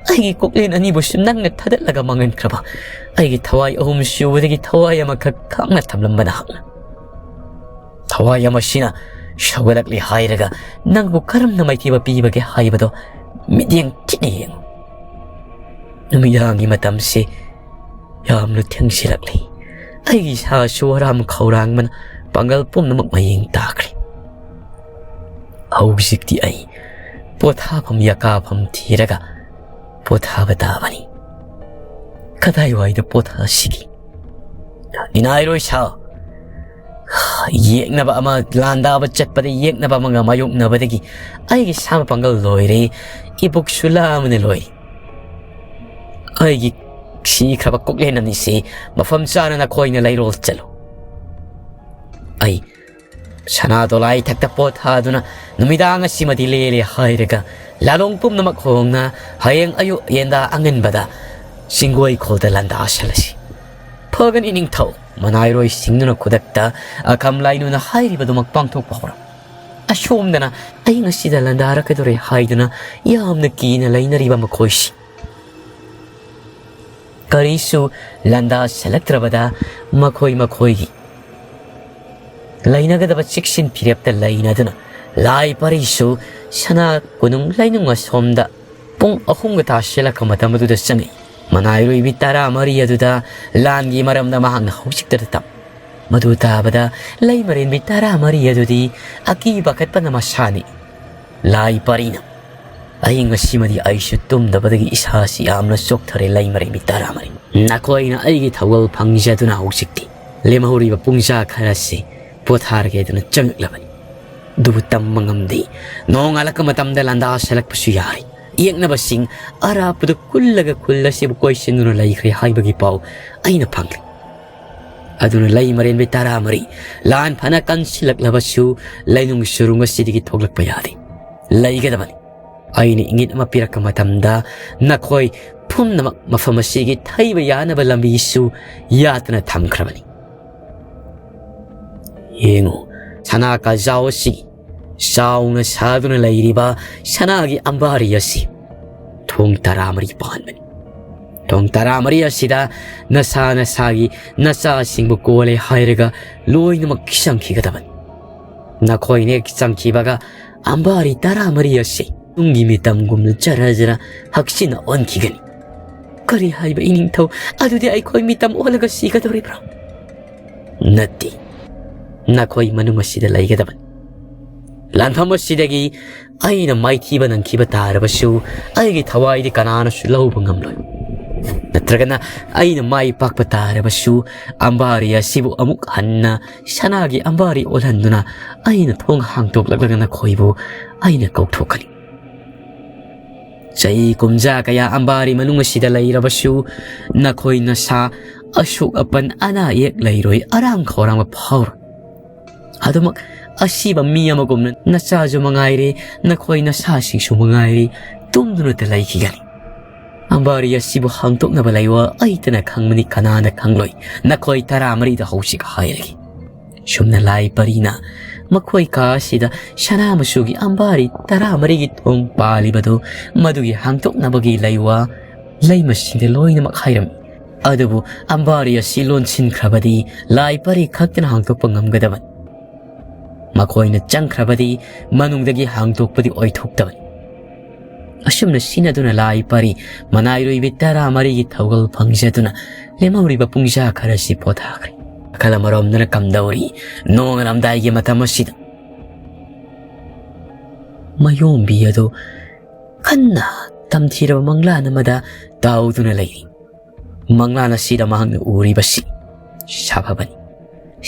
ꯑꯩꯒꯤ ꯀꯣꯛꯂꯦꯟ ꯑꯅꯤꯕꯨꯁꯨ ꯅꯪꯅ ꯊꯥꯗꯠꯂꯒ ꯃꯥꯡꯍꯟꯈ꯭ꯔꯕ, ꯑꯩꯒꯤ ꯊꯋꯥꯏ ꯑꯍꯨꯝ ꯁꯨꯕꯗꯒꯤ ꯊꯋꯥꯏ ꯑꯃꯈꯛ ꯈꯥꯛꯅ ꯊꯝꯂꯝꯕ ꯅꯍꯥꯛꯅ꯫ ꯊꯋꯥꯏ ꯑꯃꯁꯤꯅ ꯁꯧꯒꯠꯂꯛꯂꯤ ꯍꯥꯏꯔꯒ ꯅꯪꯕꯨ ꯀꯔꯝꯅ ꯃꯥꯏꯊꯤꯕ ꯄꯤꯕꯒꯦ ꯍꯥꯏꯕꯗꯣ ꯃꯤꯠꯌꯦꯡ ꯊꯤꯅ ꯌꯦꯡꯉꯨ꯫ ꯅꯨꯃꯤꯗꯥꯡꯒꯤ ꯃꯇꯝꯁꯤ ꯌꯥꯝꯅ ꯊꯦꯡꯁꯤꯜꯂꯛꯂꯤ꯫ ꯑꯩꯒꯤ ꯏꯁꯥꯁꯨ ꯍꯔꯥꯝ ꯈꯧꯔꯥꯡꯕꯅ ꯄꯥꯡꯒꯜ ꯄꯨꯝꯅꯃꯛ ꯃꯌꯦꯡ ꯇꯥꯈ꯭ꯔꯦ꯫ ꯍꯧꯖꯤꯛꯇꯤ ꯑꯩ ꯄꯣꯊꯥꯐꯝ ꯌꯥꯀꯥꯐꯝ ꯊꯤꯔꯒ ꯄꯣꯊꯥꯕ ꯇꯥꯕꯅꯤ꯫ ꯀꯗꯥꯏꯋꯥꯏꯗ ꯄꯣꯊꯥꯁꯤꯒꯦ? ꯏꯅꯥꯏꯔꯣꯏ ꯁꯥ, ꯌꯦꯛꯅꯕ ꯑꯃ, ꯂꯥꯟꯗꯥꯕ ꯆꯠꯄꯗ ꯌꯦꯛꯅꯕ ꯑꯃꯒ ꯃꯥꯌꯣꯛꯅꯕꯗꯒꯤ ꯑꯩꯒꯤ ꯁꯥ ꯄꯥꯡꯒꯜ ꯂꯣꯏꯔꯦ, ꯏꯕꯨꯛꯁꯨ ꯂꯥꯝꯕꯅ ꯂꯣꯏꯔꯦ꯫ ꯑꯩꯒꯤ ꯁꯤꯈ꯭ꯔꯕ ꯀꯣꯛꯂꯦꯟ ꯑꯅꯤꯁꯤ ꯃꯐꯝ ꯆꯥꯅ ꯅꯈꯣꯏꯅ ꯂꯩꯔꯣꯜ ꯆꯠꯂꯨ꯫ ꯑꯩ ꯁꯅꯥ ꯗꯣꯂꯥꯏ ꯊꯛꯇ ꯄꯣꯊꯥꯗꯨꯅ ꯅꯨꯃꯤꯗꯥꯡ ꯑꯁꯤꯃꯗꯤ ꯂꯦꯜꯂꯦ ꯍꯥꯏꯔꯒ ꯂꯥꯂꯣꯡ ꯄꯨꯝꯅꯃꯛ ꯍꯣꯡꯅ ꯍꯌꯦꯡ ꯑꯌꯨꯛ ꯌꯦꯟꯗꯥ ꯑꯉꯟꯕꯗ ꯆꯤꯡꯒꯣꯏ ꯈꯣꯜꯗ ꯂꯥꯟꯗꯥꯁꯜꯂꯁꯤ꯫ "ꯐꯒꯅꯤ ꯅꯤꯡꯊꯧ", ꯃꯅꯥꯏꯔꯣꯏ ꯁꯤꯡꯗꯨꯅ ꯈꯨꯗꯛꯇ ꯑꯈꯝ ꯂꯥꯏꯅꯨꯅ ꯍꯥꯏꯔꯤꯕꯗꯨꯃꯛ ꯄꯥꯡꯊꯣꯛꯄ ꯍꯧꯔꯝꯃꯤ꯫ ꯑꯁꯣꯝꯗꯅ ꯑꯩ ꯉꯁꯤꯗ ꯂꯥꯟꯗꯥꯔꯛꯀꯗꯧꯔꯦ ꯍꯥꯏꯗꯨꯅ ꯌꯥꯝꯅ ꯀꯤꯅ ꯂꯩꯅꯔꯤꯕ ꯃꯈꯣꯏꯁꯤ꯫ ꯀꯔꯤꯁꯨ ꯂꯥꯟꯗꯥꯁꯤꯜꯂꯛꯇ꯭ꯔꯕꯗ ꯃꯈꯣꯏ ꯃꯈꯣꯏꯒꯤ ꯂꯩꯅꯒꯗꯕ ꯆꯦꯛꯁꯤꯟ ꯐꯤꯔꯦꯞꯇ ꯂꯩꯅꯗꯨꯅ ꯂꯥꯏ ꯄꯔꯤꯁꯨ ꯁꯅꯥ ꯀꯣꯅꯨꯡ ꯂꯩꯅꯨꯡ ꯑꯁꯣꯝꯗ ꯄꯨꯡ ꯑꯍꯨꯝꯒ ꯇꯥꯁꯤꯜꯂꯛꯄ ꯃꯇꯝ ꯑꯗꯨꯗ ꯆꯪꯉꯛꯏ꯫ ꯃꯅꯥꯏꯔꯣꯏꯕꯤ ꯇꯔꯥꯃꯔꯤ ꯑꯗꯨꯗ ꯂꯥꯟꯒꯤ ꯃꯔꯝꯗ ꯃꯍꯥꯛꯅ ꯍꯧꯖꯤꯛꯇꯗ ꯇꯝ꯫ ꯃꯗꯨ ꯇꯥꯕꯗ ꯂꯩꯃꯔꯦꯟꯕꯤ ꯇꯔꯥꯃꯔꯤ ꯑꯗꯨꯗꯤ ꯑꯀꯤ ꯄꯥꯈꯠꯄꯅ ꯃꯁꯥꯅꯤ꯫ ꯂꯥꯏ ꯄꯔꯤꯅ, "ꯑꯩ ꯉꯁꯤꯃꯗꯤ ꯑꯩꯁꯨ ꯇꯨꯝꯗꯕꯗꯒꯤ ꯏꯁꯥꯁꯤ ꯌꯥꯝꯅ ꯆꯣꯛꯊꯔꯦ ꯂꯩꯃꯔꯦꯟꯕꯤ ꯇꯔꯥꯃꯔꯤ꯫ ꯅꯈꯣꯏꯅ ꯑꯩꯒꯤ ꯊꯧꯒꯜ ꯐꯪꯖꯗꯨꯅ ꯍꯧꯖꯤꯛꯇꯤ ꯂꯦꯝꯍꯧꯔꯤꯕ ꯄꯨꯡꯖꯥ ꯈꯔꯁꯤ ꯄꯣꯊꯥꯔꯒꯦꯗꯅ ꯆꯪꯂꯛꯂꯕꯅꯤ꯫ ꯑꯗꯨꯕꯨ ꯇꯝꯕ ꯉꯝꯗꯦ, ꯅꯣꯡꯉꯥꯜꯂꯛꯄ ꯃꯇꯝꯗ ꯂꯥꯟꯗꯥꯁꯤꯜꯂꯛꯄꯁꯨ ꯌꯥꯔꯤ꯫ ꯌꯦꯛꯅꯕꯁꯤꯡ ꯑꯔꯥꯞꯄꯗ ꯈꯨꯜꯂꯒ ꯈꯨꯜ ꯑꯁꯤꯕꯨ ꯀꯣꯏꯁꯤꯟꯗꯨꯅ ꯂꯩꯈ꯭ꯔꯦ ꯍꯥꯏꯕꯒꯤ ꯄꯥꯎ ꯑꯩꯅ ꯐꯪꯂꯦ꯫ ꯑꯗꯨꯅ ꯂꯩꯃꯔꯦꯟꯕꯤ ꯇꯔꯥꯃꯔꯤ, ꯂꯥꯟ ꯐꯅ ꯀꯟꯁꯤꯜꯂꯛꯂꯕꯁꯨ ꯂꯩꯅꯨꯡ ꯁꯨꯔꯨꯡ ꯑꯁꯤꯗꯒꯤ ꯊꯣꯛꯂꯛꯄ ꯌꯥꯗꯦ, ꯂꯩꯒꯗꯕꯅꯤ꯫ ꯑꯩꯅ ꯏꯪꯒꯤꯠ ꯑꯃ ꯄꯤꯔꯛꯄ ꯃꯇꯝꯗ ꯅꯈꯣꯏ ꯄꯨꯝꯅꯃꯛ ꯃꯐꯝ ꯑꯁꯤꯒꯤ ꯊꯩꯕ ꯌꯥꯅꯕ ꯂꯝꯕꯤꯁꯨ ꯌꯥꯠꯇꯨꯅ ꯊꯝꯈ꯭ꯔꯕꯅꯤ꯫ ꯌꯦꯡꯉꯨ, ꯁꯅꯥ ꯀꯥꯖꯥꯎ ꯑꯁꯤꯒꯤ ꯆꯥꯎꯅ ꯁꯥꯗꯨꯅ ꯂꯩꯔꯤꯕ ꯁꯅꯥꯒꯤ ꯑꯝꯕꯥꯔꯤ ꯑꯁꯤ ꯊꯣꯡ ꯇꯔꯥꯃꯔꯤ ꯄꯥꯟꯕꯅꯤ꯫ ꯊꯣꯡ ꯇꯔꯥꯃꯔꯤ ꯑꯁꯤꯗ ꯅꯁꯥ ꯅꯁꯥꯒꯤ ꯅꯆꯥꯁꯤꯡꯕꯨ ꯀꯣꯜꯂꯦ ꯍꯥꯏꯔꯒ ꯂꯣꯏꯅꯃꯛ ꯆꯪꯈꯤꯒꯗꯕꯅꯤ꯫ ꯅꯈꯣꯏꯅ ꯍꯦꯛ ꯆꯪꯈꯤꯕꯒ ꯑꯝꯕꯥꯔꯤ ꯇꯔꯥꯃꯔꯤ ꯑꯁꯤ ꯇꯨꯡꯒꯤ ꯃꯤꯇꯝꯒꯨꯝꯅ ꯖꯔ ꯖꯔ ꯍꯛꯆꯤꯟꯅ ꯑꯣꯟꯈꯤꯒꯅꯤ꯫ ꯀꯔꯤ ꯍꯥꯏꯕ ꯏꯅꯤꯡꯊꯧ? ꯑꯗꯨꯗꯤ ꯑꯩꯈꯣꯏ ꯃꯤꯇꯝ ꯑꯣꯜꯂꯒ ꯁꯤꯒꯗꯧꯔꯤꯕ꯭ꯔꯣ? ꯅꯠꯇꯦ, ꯅꯈꯣꯏ ꯃꯅꯨꯡ ꯑꯁꯤꯗ ꯂꯩꯒꯗꯕꯅꯤ꯫ ꯂꯥꯟꯐꯝ ꯑꯁꯤꯗꯒꯤ ꯑꯩꯅ ꯃꯥꯏꯊꯤꯕ ꯅꯪꯈꯤꯕ ꯇꯥꯔꯕꯁꯨ ꯑꯩꯒꯤ ꯊꯋꯥꯏꯗꯤ ꯀꯅꯥꯅꯁꯨ ꯂꯧꯕ ꯉꯝꯂꯣꯏ꯫ ꯅꯠꯇ꯭ꯔꯒꯅ ꯑꯩꯅ ꯃꯥꯏ ꯄꯥꯛꯄ ꯇꯥꯔꯕꯁꯨ ꯑꯝꯕꯥꯔꯤ ꯑꯁꯤꯕꯨ ꯑꯃꯨꯛ ꯍꯟꯅ ꯁꯅꯥꯒꯤ ꯑꯝꯕꯥꯔꯤ ꯑꯣꯜꯍꯟꯗꯨꯅ ꯑꯩꯅ ꯊꯣꯡ ꯍꯥꯡꯗꯣꯛꯂꯛꯂꯒ ꯅꯈꯣꯏꯕꯨ ꯑꯩꯅ ꯀꯧꯊꯣꯛꯀꯅꯤ꯫ ꯆꯍꯤ ꯀꯨꯝꯖꯥ ꯀꯌꯥ ꯑꯝꯕꯥꯔꯤ ꯃꯅꯨꯡ ꯑꯁꯤꯗ ꯂꯩꯔꯕꯁꯨ ꯅꯈꯣꯏ ꯅꯁꯥ ꯑꯁꯣꯛ ꯑꯄꯟ ꯑꯅꯥ ꯑꯌꯦꯛ ꯂꯩꯔꯣꯏ, ꯑꯔꯥꯡ ꯈꯧꯔꯥꯡꯕ ꯐꯥꯎꯔꯣꯏ꯫ ꯑꯗꯨꯃꯛ ꯑꯁꯤꯕ ꯃꯤ ꯑꯃꯒꯨꯝꯅ ꯅꯆꯥꯁꯨ ꯃꯉꯥꯏꯔꯦ, ꯅꯈꯣꯏ ꯅꯁꯥꯁꯤꯡꯁꯨ ꯃꯉꯥꯏꯔꯦ, ꯇꯨꯝꯗꯨꯅꯇ ꯂꯩꯈꯤꯒꯅꯤ꯫ "ꯑꯝꯕꯥꯔꯤ ꯑꯁꯤꯕꯨ ꯍꯥꯡꯗꯣꯛꯅꯕ ꯂꯩꯋꯥ ꯑꯩꯇꯅ ꯈꯪꯕꯅꯤ, ꯀꯅꯥꯅ ꯈꯪꯂꯣꯏ? ꯅꯈꯣꯏ ꯇꯔꯥꯃꯔꯤꯗ ꯍꯧꯖꯤꯛ ꯍꯥꯏꯔꯒꯦ꯫" ꯁꯨꯝꯅ ꯂꯥꯏ ꯄꯔꯤꯅ ꯃꯈꯣꯏ ꯀꯥ ꯑꯁꯤꯗ ꯁꯅꯥ ꯃꯆꯨꯒꯤ ꯑꯝꯕꯥꯔꯤ ꯇꯔꯥꯃꯔꯤꯒꯤ ꯊꯣꯡ ꯄꯥꯜꯂꯤꯕꯗꯨ, ꯃꯗꯨꯒꯤ ꯍꯥꯡꯗꯣꯛꯅꯕꯒꯤ ꯂꯩꯋꯥ ꯂꯩꯃꯁꯤꯡꯗ ꯂꯣꯏꯅꯃꯛ ꯍꯥꯏꯔꯝꯃꯤ꯫ ꯑꯗꯨꯕꯨ ꯑꯝꯕꯥꯔꯤ ꯑꯁꯤ ꯂꯣꯟꯁꯤꯟꯈ꯭ꯔꯕꯗꯤ ꯂꯥꯏ ꯄꯔꯤ ꯈꯛꯇꯅ ꯍꯥꯡꯗꯣꯛꯄ ꯉꯝꯒꯗꯕꯅꯤ꯫ ꯃꯈꯣꯏꯅ ꯆꯪꯈ꯭ꯔꯕꯗꯤ ꯃꯅꯨꯡꯗꯒꯤ ꯍꯥꯡꯗꯣꯛꯄꯗꯤ ꯑꯣꯏꯊꯣꯛꯇꯕꯅꯤ꯫ ꯑꯁꯨꯝꯅ ꯁꯤꯟꯅꯗꯨꯅ ꯂꯥꯏ ꯄꯔꯤ ꯃꯅꯥꯏꯔꯣꯏꯕꯤ ꯇꯔꯥꯃꯔꯤꯒꯤ ꯊꯧꯒꯜ ꯐꯪꯖꯗꯨꯅ ꯂꯦꯝꯍꯧꯔꯤꯕ ꯄꯨꯡꯖꯥ ꯈꯔꯁꯤ ꯄꯣꯊꯥꯈ꯭ꯔꯦ꯫ ꯋꯥꯈꯜ ꯑꯃꯔꯣꯝꯗꯅ ꯀꯝꯗꯧꯔꯤ, ꯅꯣꯡꯉꯥꯜꯂꯝꯗꯥꯏꯒꯤ ꯃꯇꯝ ꯑꯁꯤꯗ ꯃꯌꯣꯝꯕꯤ ꯑꯗꯨ ꯀꯟꯅ ꯇꯝꯊꯤꯔꯕ ꯃꯪꯂꯥꯟ ꯑꯃꯗ ꯇꯥꯎꯗꯨꯅ ꯂꯩꯔꯤ꯫ ꯃꯪꯂꯥꯟ ꯑꯁꯤꯗ ꯃꯍꯥꯛꯅ ꯎꯔꯤꯕꯁꯤ ꯁꯥꯐꯕꯅꯤ꯫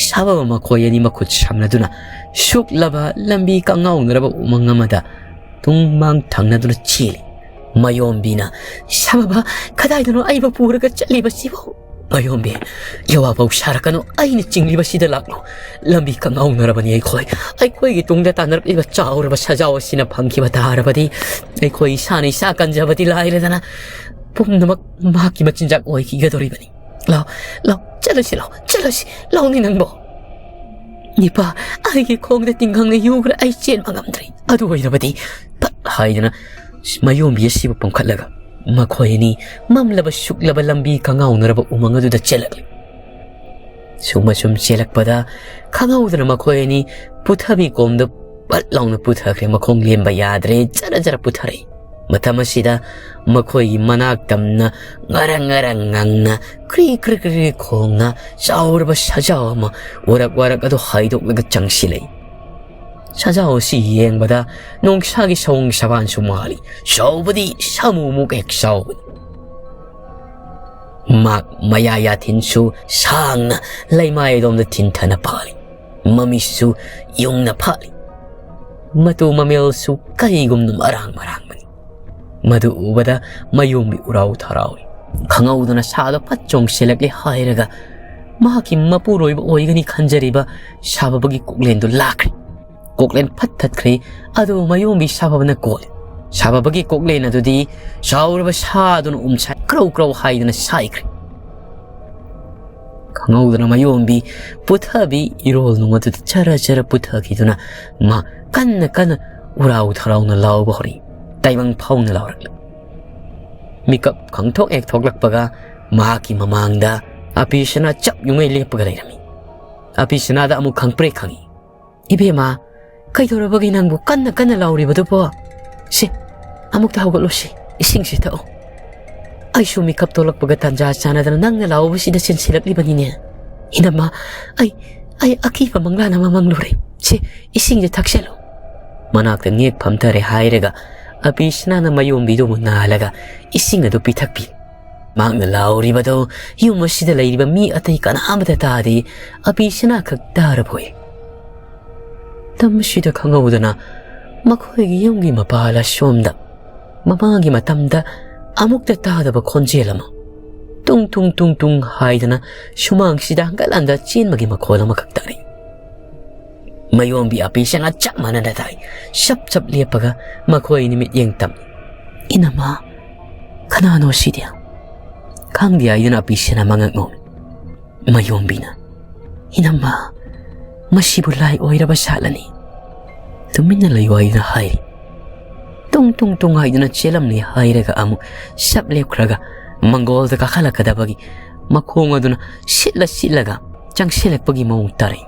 ꯁꯥꯐꯕ ꯃꯈꯣꯏ ꯑꯅꯤ ꯃꯈꯨꯠ ꯁꯝꯅꯗꯨꯅ ꯁꯨꯛꯂꯕ ꯂꯝꯕꯤ ꯀꯉꯥꯎꯅꯔꯕ ꯎꯃꯪ ꯑꯃꯗ ꯇꯨꯡ ꯃꯥꯡ ꯊꯪꯅꯗꯨꯅ ꯆꯦꯜꯂꯤ꯫ ꯃꯌꯣꯝꯕꯤꯅ, "ꯁꯥꯐꯕ, ꯀꯗꯥꯏꯗꯅꯣ ꯑꯩꯕꯨ ꯄꯨꯔꯒ ꯆꯠꯂꯤꯕꯁꯤꯕꯨ?" "ꯃꯌꯣꯝꯕꯤ, ꯌꯋꯥꯐꯧ ꯁꯥꯔꯛꯀꯅꯨ, ꯑꯩꯅ ꯆꯤꯡꯂꯤꯕꯁꯤꯗ ꯂꯥꯛꯂꯣ꯫ ꯂꯝꯕꯤ ꯀꯉꯥꯎꯅꯔꯕꯅꯤ ꯑꯩꯈꯣꯏ꯫ ꯑꯩꯈꯣꯏꯒꯤ ꯇꯨꯡꯗ ꯇꯥꯟꯅꯔꯛꯂꯤꯕ ꯆꯥꯎꯔꯕ ꯁꯖꯥꯎ ꯑꯁꯤꯅ ꯐꯪꯈꯤꯕ ꯇꯥꯔꯕꯗꯤ ꯑꯩꯈꯣꯏ ꯏꯁꯥꯅ ꯏꯁꯥ ꯀꯟꯖꯕꯗꯤ ꯂꯥꯏꯔꯗꯅ ꯄꯨꯝꯅꯃꯛ ꯃꯍꯥꯛꯀꯤ ꯃꯆꯤꯟꯖꯥꯛ ꯑꯣꯏꯈꯤꯒꯗꯧꯔꯤꯕꯅꯤ꯫ ꯂꯥꯎ, ꯂꯥꯎ, ꯆꯠꯂꯁꯤ, ꯂꯥꯎ, ꯆꯠꯂꯁꯤ, ꯂꯥꯎꯅꯤ ꯅꯪꯕꯣ꯫ ꯅꯤꯄꯥ, ꯑꯩꯒꯤ ꯈꯣꯡꯗ ꯇꯤꯡꯈꯪꯅ ꯌꯨꯈ꯭ꯔꯦ, ꯑꯩ ꯆꯦꯟꯕ ꯉꯝꯗ꯭ꯔꯦ꯫ ꯑꯗꯨ ꯑꯣꯏꯔꯕꯗꯤ ꯐꯠ ꯍꯥꯏꯗꯅ ꯃꯌꯣꯝꯕꯤ ꯑꯁꯤꯕꯨ ꯄꯝꯈꯠꯂꯒ ꯃꯈꯣꯏ ꯑꯅꯤ ꯃꯝꯂꯕ ꯁꯨꯛꯂꯕ ꯂꯝꯕꯤ ꯀꯉꯥꯎꯅꯔꯕ ꯎꯃꯪ ꯑꯗꯨꯗ ꯆꯦꯜꯂꯛꯂꯤ꯫ ꯁꯨꯝ ꯑꯁꯨꯝ ꯆꯦꯜꯂꯛꯄꯗ ꯈꯪꯍꯧꯗꯅ ꯃꯈꯣꯏ ꯑꯅꯤ ꯄꯨꯊꯕꯤ ꯀꯣꯝꯗ ꯄꯠ ꯂꯥꯎꯅ ꯄꯨꯊꯈ꯭ꯔꯦ꯫ ꯃꯈꯣꯡ ꯂꯦꯝꯕ ꯌꯥꯗ꯭ꯔꯦ, ꯖꯔ ꯖꯔ ꯄꯨꯊꯔꯛꯏ꯫ ꯃꯇꯝ ꯑꯁꯤꯗ ꯃꯈꯣꯏꯒꯤ ꯃꯅꯥꯛ ꯇꯝꯅ ꯉꯔꯪ ꯉꯔꯪ ꯉꯪꯅ ꯀ꯭ꯔꯤ ꯀ꯭ꯔꯤ ꯀ꯭ꯔꯤ ꯀ꯭ꯔꯤ ꯈꯣꯡꯅ ꯆꯥꯎꯔꯕ ꯁꯖꯥꯎ ꯑꯃ ꯎꯔꯛ ꯋꯥꯔꯛ ꯑꯗꯨ ꯍꯥꯏꯗꯣꯛꯂꯒ ꯆꯪꯁꯤꯜꯂꯛꯏ꯫ ꯁꯖꯥꯎ ꯑꯁꯤ ꯌꯦꯡꯕꯗ ꯅꯣꯡꯁꯥꯒꯤ ꯁꯑꯣꯡ ꯁꯕꯥꯟꯁꯨ ꯃꯥꯜꯂꯤ꯫ ꯆꯥꯎꯕꯗꯤ ꯁꯥꯃꯨꯃꯨꯛ ꯍꯦꯛ ꯆꯥꯎꯕꯅꯤ꯫ ꯃꯍꯥꯛ ꯃꯌꯥ ꯌꯥꯊꯤꯟꯁꯨ ꯁꯥꯡꯅ ꯂꯩꯃꯥꯏ ꯑꯗꯣꯝꯗ ꯊꯤꯟꯊꯅ ꯄꯥꯜꯂꯤ꯫ ꯃꯃꯤꯠꯁꯨ ꯌꯨꯡꯅ ꯐꯥꯠꯂꯤ꯫ ꯃꯇꯨ ꯃꯃꯦꯜꯁꯨ ꯀꯔꯤꯒꯨꯝꯅ ꯃꯔꯥꯡ ꯃꯔꯥꯡꯕꯅꯤ꯫ ꯃꯗꯨ ꯎꯕꯗ ꯃꯌꯣꯝꯕꯤ ꯎꯔꯥꯎ ꯊꯔꯥꯎꯏ꯫ ꯈꯪꯍꯧꯗꯅ ꯁꯥꯗꯣ ꯐꯠ ꯆꯣꯡꯁꯤꯜꯂꯛꯂꯦ ꯍꯥꯏꯔꯒ ꯃꯍꯥꯛꯀꯤ ꯃꯄꯨꯔꯣꯏꯕ ꯑꯣꯏꯒꯅꯤ ꯈꯟꯖꯔꯤꯕ ꯁꯥꯐꯕꯒꯤ ꯀꯣꯛꯂꯦꯟꯗꯨ ꯂꯥꯛꯈ꯭ꯔꯦ꯫ ꯀꯣꯛꯂꯦꯟ ꯐꯠ ꯊꯠꯈ꯭ꯔꯦ꯫ ꯑꯗꯨꯕꯨ ꯃꯌꯣꯝꯕꯤ ꯁꯥꯐꯕꯅ ꯀꯣꯜꯂꯤ꯫ ꯁꯥꯕꯕꯒꯤ ꯀꯣꯛꯂꯦꯟ ꯑꯗꯨꯗꯤ ꯆꯥꯎꯔꯕ ꯁꯥꯗꯨꯅ ꯎꯝꯁꯥꯏ ꯀ꯭ꯔꯧ ꯀ꯭ꯔꯧ ꯍꯥꯏꯗꯨꯅ ꯁꯥꯏꯈ꯭ꯔꯦ꯫ ꯈꯪꯍꯧꯗꯅ ꯃꯌꯣꯝꯕꯤ ꯄꯨꯊꯕꯤ ꯏꯔꯣꯜ ꯅꯨꯡ ꯑꯗꯨꯗ ꯆꯔ ꯆꯔ ꯄꯨꯊꯈꯤꯗꯨꯅ ꯃꯥ ꯀꯟꯅ ꯀꯟꯅ ꯎꯔꯥꯎ ꯊꯔꯥꯎꯅ ꯂꯥꯎꯕ ꯍꯧꯔꯛꯏ꯫ ꯇꯥꯏꯕꯪ ꯐꯥꯎꯅ ꯂꯥꯎꯔꯛꯂꯤ꯫ ꯃꯤꯀꯞ ꯈꯪꯊꯣꯛ ꯍꯦꯛ ꯊꯣꯛꯂꯛꯄꯒ ꯃꯍꯥꯛꯀꯤ ꯃꯃꯥꯡꯗ ꯑꯄꯤꯁꯅꯥ ꯆꯞ ꯌꯨꯡꯉꯩ ꯂꯦꯞꯄꯒ ꯂꯩꯔꯝꯃꯤ꯫ ꯑꯄꯤꯁꯅꯥꯗ ꯑꯃꯨꯛ ꯈꯪꯄ꯭ꯔꯦꯛ ꯈꯪꯉꯤ꯫ "ꯏꯕꯦꯝꯃ, ꯀꯩꯗꯧꯔꯕꯒꯦ ꯅꯪꯕꯨ ꯀꯟꯅ ꯀꯟꯅ ꯂꯥꯎꯔꯤꯕꯗꯨꯕꯣ? ꯁꯦ, ꯑꯃꯨꯛꯇ ꯍꯧꯒꯠꯂꯣ ꯁꯦ, ꯏꯁꯤꯡꯁꯦ ꯊꯛꯑꯣ꯫ ꯑꯩꯁꯨ ꯃꯤꯀꯞ ꯊꯣꯛꯂꯛꯄꯒ ꯇꯥꯟꯖꯥ ꯆꯥꯟꯅꯗꯅ ꯅꯪꯅ ꯂꯥꯎꯕꯁꯤꯗ ꯆꯦꯟꯁꯤꯜꯂꯛꯂꯤꯕꯅꯤꯅꯦ꯫ ꯏꯅꯝꯃ, ꯑꯩ, ꯑꯩ ꯑꯀꯤꯕ ꯃꯪꯂꯥꯟ ꯑꯃ ꯃꯪꯂꯨꯔꯦ꯫ ꯁꯦ, ꯏꯁꯤꯡꯁꯦ ꯊꯛꯆꯜꯂꯨ꯫" ꯃꯅꯥꯛꯇ ꯅꯦꯛ ꯐꯝꯊꯔꯦ ꯍꯥꯏꯔꯒ ꯑꯄꯤꯁꯅꯥꯅ ꯃꯌꯣꯝꯕꯤꯗꯨꯕꯨ ꯅꯥꯜꯂꯒ ꯏꯁꯤꯡ ꯑꯗꯨ ꯄꯤꯊꯛꯄꯤ꯫ ꯃꯍꯥꯛꯅ ꯂꯥꯎꯔꯤꯕꯗꯨ ꯌꯨꯝ ꯑꯁꯤꯗ ꯂꯩꯔꯤꯕ ꯃꯤ ꯑꯇꯩ ꯀꯅꯥ ꯑꯃꯇ ꯇꯥꯗꯦ, ꯑꯄꯤꯁꯅꯥ ꯈꯛ ꯇꯥꯔꯕꯣꯏ꯫ ꯇꯝ ꯑꯁꯤꯗ ꯈꯪꯍꯧꯗꯅ ꯃꯈꯣꯏꯒꯤ ꯌꯨꯝꯒꯤ ꯃꯄꯥꯜ ꯑꯁꯣꯝꯗ ꯃꯃꯥꯡꯒꯤ ꯃꯇꯝꯗ ꯑꯃꯨꯛꯇ ꯇꯥꯗꯕ ꯈꯣꯟꯖꯦꯜ ꯑꯃ ꯇꯨꯡ ꯇꯨꯡ ꯇꯨꯡ ꯇꯨꯡ ꯍꯥꯏꯗꯅ ꯁꯨꯃꯥꯡꯁꯤꯗ ꯍꯪꯒꯠ ꯍꯟꯗ ꯆꯦꯟꯕꯒꯤ ꯃꯈꯣꯜ ꯑꯃꯈꯛ ꯇꯥꯔꯛꯏ꯫ ꯃꯌꯣꯝꯕꯤ ꯑꯄꯤꯁꯅꯥ ꯆꯞ ꯃꯥꯟꯅꯅ ꯇꯥꯏ꯫ ꯆꯞ ꯆꯞ ꯂꯦꯞꯄꯒ ꯃꯈꯣꯏ ꯅꯨꯃꯤꯠ ꯌꯦꯡ ꯇꯝꯃꯤ꯫ "ꯏꯅꯝꯃ, ꯀꯅꯥꯅꯣ ꯁꯤꯗꯤ?" "ꯈꯪꯗꯦ" ꯍꯥꯏꯗꯨꯅ ꯑꯄꯤꯁꯅꯥ ꯃꯉꯛ ꯅꯣꯝꯃꯤ꯫ ꯃꯌꯣꯝꯕꯤꯅ, "ꯏꯅꯝꯃ, ꯃꯁꯤꯕꯨ ꯂꯥꯏ ꯑꯣꯏꯔꯕ ꯁꯥꯠꯂꯅꯤ꯫ ꯇꯨꯃꯤꯟꯅ ꯂꯩꯌꯨ" ꯍꯥꯏꯗꯨꯅ ꯍꯥꯏꯔꯤ꯫ ꯇꯨꯡ ꯇꯨꯡ ꯇꯨꯡ ꯍꯥꯏꯗꯨꯅ ꯆꯦꯜꯂꯝꯂꯦ ꯍꯥꯏꯔꯒ ꯑꯃꯨꯛ ꯁꯞ ꯂꯦꯞꯈ꯭ꯔꯒ ꯃꯪꯒꯣꯜꯗ ꯀꯥꯈꯠꯂꯛꯀꯗꯕꯒꯤ ꯃꯈꯣꯡ ꯑꯗꯨꯅ ꯁꯤꯠꯂ ꯁꯤꯠꯂꯒ ꯆꯪꯁꯤꯜꯂꯛꯄꯒꯤ ꯃꯑꯣꯡ ꯇꯥꯔꯛꯏ꯫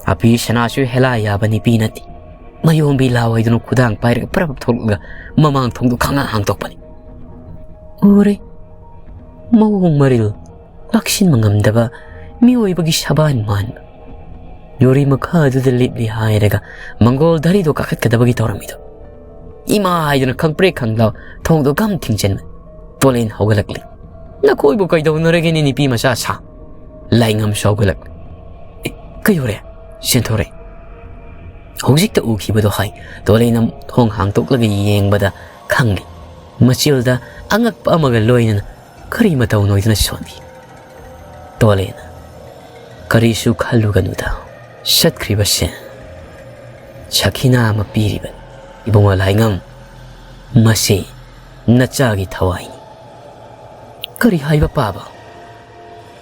ꯑꯄꯤꯁꯅꯥꯁꯨ ꯍꯦꯂꯥ ꯌꯥꯕ ꯅꯨꯄꯤ ꯅꯠꯇꯦ꯫ ꯃꯌꯣꯝꯕꯤ ꯂꯥꯎ ꯍꯥꯏꯗꯨꯅ ꯈꯨꯗꯥꯡ ꯄꯥꯏꯔꯒ ꯄ꯭ꯔꯞ ꯊꯣꯛꯂꯒ ꯃꯃꯥꯡ ꯊꯣꯡꯗꯣ ꯈꯪꯍꯥꯡ ꯍꯥꯡꯗꯣꯛꯄꯅꯤ꯫ ꯎꯔꯦ꯫ ꯃꯑꯣꯡ ꯃꯔꯤꯜ ꯂꯥꯛꯁꯤꯟꯕ ꯉꯝꯗꯕ ꯃꯤꯑꯣꯏꯕꯒꯤ ꯁꯕꯥꯟ ꯃꯥꯟꯕ꯫ ꯌꯨꯔꯤ ꯃꯈꯥ ꯑꯗꯨꯗ ꯂꯤꯠꯂꯤ ꯍꯥꯏꯔꯒ ꯃꯪꯒꯣꯜ ꯙꯔꯤꯗꯣ ꯀꯥꯈꯠꯀꯗꯕꯒꯤ ꯇꯧꯔꯝꯃꯤꯗꯣ꯫ ꯏꯃꯥ ꯍꯥꯏꯗꯨꯅ ꯈꯪꯄ꯭ꯔꯦꯛ ꯈꯪꯂꯥꯎ ꯊꯣꯡꯗꯣ ꯒꯝ ꯊꯤꯡꯖꯤꯟꯕ꯫ ꯇꯣꯂꯦꯟ ꯍꯧꯒꯠꯂꯛꯂꯤ꯫ "ꯅꯈꯣꯏꯕꯨ ꯀꯩꯗꯧꯅꯔꯒꯦꯅꯦ ꯅꯨꯄꯤ ꯃꯆꯥ ꯁꯥ?" ꯂꯥꯏꯉꯝꯁꯨ ꯍꯧꯒꯠꯂꯛꯂꯤ꯫ "ꯑꯦ, ꯀꯩꯗꯧꯔꯦ? ꯁꯦꯟꯊꯣꯔꯛꯑꯦ꯫" ꯍꯧꯖꯤꯛꯇ ꯎꯈꯤꯕꯗꯣ ꯍꯥꯏ꯫ ꯇꯣꯂꯦꯟꯅ ꯊꯣꯡ ꯍꯥꯡꯗꯣꯛꯂꯒ ꯌꯦꯡꯕꯗ ꯈꯪꯂꯤ꯫ ꯃꯆꯤꯜꯗ ꯑꯉꯛꯄ ꯑꯃꯒ ꯂꯣꯏꯅꯅ ꯀꯔꯤ ꯃꯇꯧꯅꯣꯏꯗꯨꯅ ꯁꯣꯟꯈꯤ꯫ ꯇꯣꯂꯦꯟꯅ, "ꯀꯔꯤꯁꯨ ꯈꯜꯂꯨꯒꯅꯨꯗ, ꯆꯠꯈ꯭ꯔꯤꯕꯁꯦ ꯁꯈꯤꯅꯥ ꯑꯃ ꯄꯤꯔꯤꯕꯅꯤ꯫ ꯏꯕꯨꯡꯉꯣ ꯂꯥꯏꯉꯝ, "ꯃꯁꯤ ꯅꯆꯥꯒꯤ ꯊꯋꯥꯏꯅꯤ꯫" "ꯀꯔꯤ ꯍꯥꯏꯕ ꯄꯥꯕ?"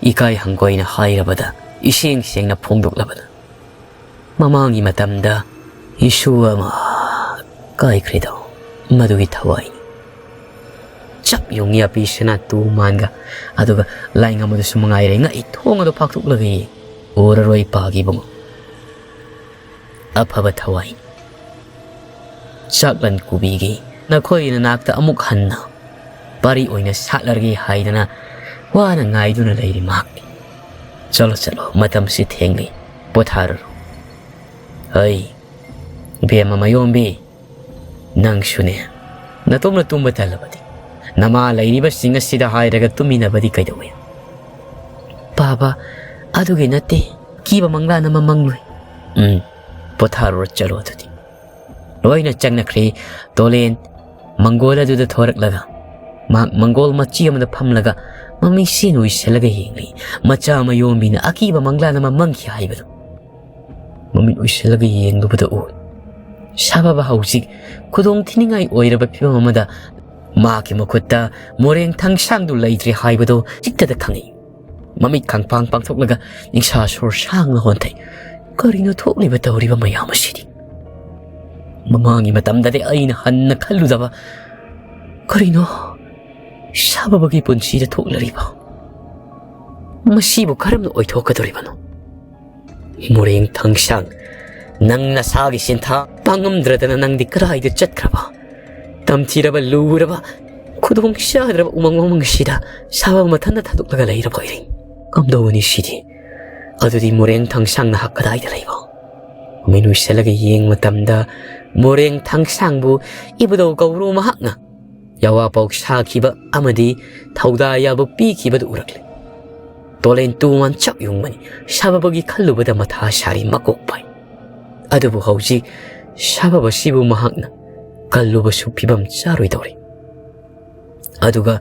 ꯏꯀꯥꯏ ꯍꯪꯒꯣꯏꯅ ꯍꯥꯏꯔꯕꯗ ꯏꯁꯦꯡ ꯁꯦꯡꯅ ꯐꯣꯡꯗꯣꯛꯂꯕꯗ ꯃꯃꯥꯡꯒꯤ ꯃꯇꯝꯗ ꯏꯁꯨ ꯑꯃ ꯀꯥꯏꯈ꯭ꯔꯦꯗꯣ, ꯃꯗꯨꯒꯤ ꯊꯋꯥꯏꯅꯤ꯫ ꯆꯞ ꯌꯨꯡꯉꯤ ꯑꯄꯤ ꯁꯅꯥ ꯇꯨ ꯃꯥꯟꯒ, ꯑꯗꯨꯒ ꯂꯥꯏꯡ ꯑꯃꯗꯨꯁꯨ ꯃꯉꯥꯏꯔꯦ ꯉꯛꯏ ꯊꯣꯡ ꯑꯗꯨ ꯐꯥꯛꯇꯣꯛꯂꯒ ꯌꯦꯡ꯫ "ꯎꯔꯔꯣꯏ ꯄꯥꯒꯤ ꯏꯕꯨꯡꯉꯣ꯫ ꯑꯐꯕ ꯊꯋꯥꯏꯅꯤ꯫ ꯆꯥꯛꯂꯟ ꯀꯨꯕꯤꯒꯤ ꯅꯈꯣꯏ ꯅꯅꯥꯛꯇ ꯑꯃꯨꯛ ꯍꯟꯅ ꯄꯥꯔꯤ ꯑꯣꯏꯅ ꯁꯥꯠꯂꯔꯒꯦ ꯍꯥꯏꯗꯅ ꯋꯥꯅ ꯉꯥꯏꯗꯨꯅ ꯂꯩꯔꯤ ꯃꯍꯥꯛꯅꯤ꯫ ꯆꯠꯂꯣ, ꯆꯠꯂꯣ, ꯃꯇꯝꯁꯤ ꯊꯦꯡꯂꯤ, ꯄꯣꯊꯥꯔꯨꯔꯣ꯫ ꯍꯩ, ꯏꯕꯦꯝꯃ ꯃꯌꯣꯝꯕꯤ, ꯅꯪꯁꯨꯅꯦ, ꯅꯇꯣꯝꯅ ꯇꯨꯝꯕ ꯇꯜꯂꯕꯗꯤ ꯅꯃꯥ ꯂꯩꯔꯤꯕꯁꯤꯡ ꯑꯁꯤꯗ ꯍꯥꯏꯔꯒ ꯇꯨꯝꯃꯤꯟꯅꯕꯗꯤ ꯀꯩꯗꯧꯏ?" "ꯄꯥꯕ, ꯑꯗꯨꯒꯤ ꯅꯠꯇꯦ, ꯀꯤꯕ ꯃꯪꯂꯥꯟ ꯑꯃ ꯃꯪꯂꯨꯏ꯫" "ꯎꯝ, ꯄꯣꯊꯥꯔꯨꯔꯣ, ꯆꯠꯂꯣ ꯑꯗꯨꯗꯤ꯫" ꯂꯣꯏꯅ ꯆꯪꯅꯈ꯭ꯔꯦ꯫ ꯇꯣꯂꯦꯟ ꯃꯪꯒꯣꯜ ꯑꯗꯨꯗ ꯊꯣꯔꯛꯂꯒ ꯃꯍꯥꯛ ꯃꯪꯒꯣꯜ ꯃꯆꯤ ꯑꯃꯗ ꯐꯝꯂꯒ ꯃꯃꯤꯠꯁꯤꯟ ꯎꯏꯁꯜꯂꯒ ꯌꯦꯡꯂꯤ꯫ ꯃꯆꯥ ꯃꯌꯣꯝꯕꯤꯅ ꯑꯀꯤꯕ ꯃꯪꯂꯥꯟ ꯑꯃ ꯃꯪꯈꯤ ꯍꯥꯏꯕꯗꯨ ꯃꯃꯤꯠ ꯎꯏꯁꯜꯂꯒ ꯌꯦꯡꯂꯨꯕꯗ ꯎꯏ꯫ ꯁꯥꯕꯕ ꯍꯧꯖꯤꯛ ꯈꯨꯗꯣꯡ ꯊꯤꯅꯤꯡꯉꯥꯏ ꯑꯣꯏꯔꯕ ꯐꯤꯕꯝ ꯑꯃꯗ ꯃꯍꯥꯛꯀꯤ ꯃꯈꯨꯠꯇ ꯃꯣꯔꯦꯡ ꯊꯥꯡꯁꯥꯡꯗꯨ ꯂꯩꯇ꯭ꯔꯦ ꯍꯥꯏꯕꯗꯨ ꯆꯤꯛꯇꯗ ꯈꯪꯏ꯫ ꯃꯃꯤꯠ ꯈꯪꯄꯥꯡ ꯄꯥꯡꯊꯣꯛꯂꯒ ꯅꯤꯡꯁꯥ ꯁꯣꯔ ꯁꯥꯡꯅ ꯍꯣꯟꯊꯩ꯫ ꯀꯔꯤꯅꯣ ꯊꯣꯛꯂꯤꯕ ꯇꯧꯔꯤꯕ ꯃꯌꯥꯝ ꯑꯁꯤꯗꯤ? ꯃꯃꯥꯡꯒꯤ ꯃꯇꯝꯗꯗꯤ ꯑꯩꯅ ꯍꯟꯅ ꯈꯜꯂꯨꯗꯕ ꯀꯔꯤꯅꯣ ꯁꯥꯕꯕꯒꯤ ꯄꯨꯟꯁꯤꯗ ꯊꯣꯛꯂꯔꯤꯕ? ꯃꯁꯤꯕꯨ ꯀꯔꯝꯅ ꯑꯣꯏꯊꯣꯛꯀꯗꯧꯔꯤꯕꯅꯣ? ꯃꯣꯔꯦꯡ ꯊꯥꯡꯁꯥꯡ, ꯅꯪ ꯅꯁꯥꯒꯤ ꯁꯤꯟꯊꯥ ꯄꯥꯡꯉꯝꯗ꯭ꯔꯗꯅ ꯅꯪꯗꯤ ꯀꯗꯥꯏꯗ ꯆꯠꯈ꯭ꯔꯕ? ꯇꯝꯊꯤꯔꯕ, ꯂꯨꯔꯕ, ꯈꯨꯗꯣꯡ ꯆꯥꯗ꯭ꯔꯕ ꯎꯃꯪ ꯋꯥꯃꯪ ꯑꯁꯤꯗ ꯁꯥꯕ ꯃꯊꯟꯇ ꯊꯥꯗꯣꯛꯂꯒ ꯂꯩꯔꯕ ꯑꯣꯏꯔꯦ꯫ ꯀꯝꯗꯧꯒꯅꯤ ꯁꯤꯗꯤ? ꯑꯗꯨꯗꯤ ꯃꯣꯔꯦꯡ ꯊꯥꯡꯁꯥꯡ ꯅꯍꯥꯛ ꯀꯗꯥꯏꯗ ꯂꯩꯕ? ꯃꯤꯠ ꯎꯏꯁꯜꯂꯒ ꯌꯦꯡꯕ ꯃꯇꯝꯗ ꯃꯣꯔꯦꯡ ꯊꯥꯡꯁꯥꯡꯕꯨ ꯏꯕꯨꯙꯧ ꯀꯧꯕ꯭ꯔꯨ ꯃꯍꯥꯛꯅ ꯌꯥꯋꯥꯄꯥꯎ ꯁꯥꯈꯤꯕ ꯑꯃꯗꯤ ꯊꯧꯗꯥ ꯌꯥꯕ ꯄꯤꯈꯤꯕꯗꯨ ꯎꯔꯛꯂꯦ꯫ ꯇꯣꯂꯦꯟ ꯇꯨ ꯃꯥꯟ ꯆꯞ ꯌꯨꯡꯕꯅꯤ꯫ ꯁꯥꯕꯕꯒꯤ ꯈꯜꯂꯨꯕꯗ ꯃꯊꯥ ꯁꯥꯔꯤ ꯃꯀꯣꯛ ꯄꯥꯏ꯫ ꯑꯗꯨꯕꯨ ꯍꯧꯖꯤꯛ ꯁꯥꯕꯕꯁꯤꯕꯨ ꯃꯍꯥꯛꯅ ꯀꯜꯂꯨꯕꯁꯨ ꯐꯤꯕꯝ ꯆꯥꯔꯣꯏꯗꯧꯔꯤ꯫ ꯑꯗꯨꯒ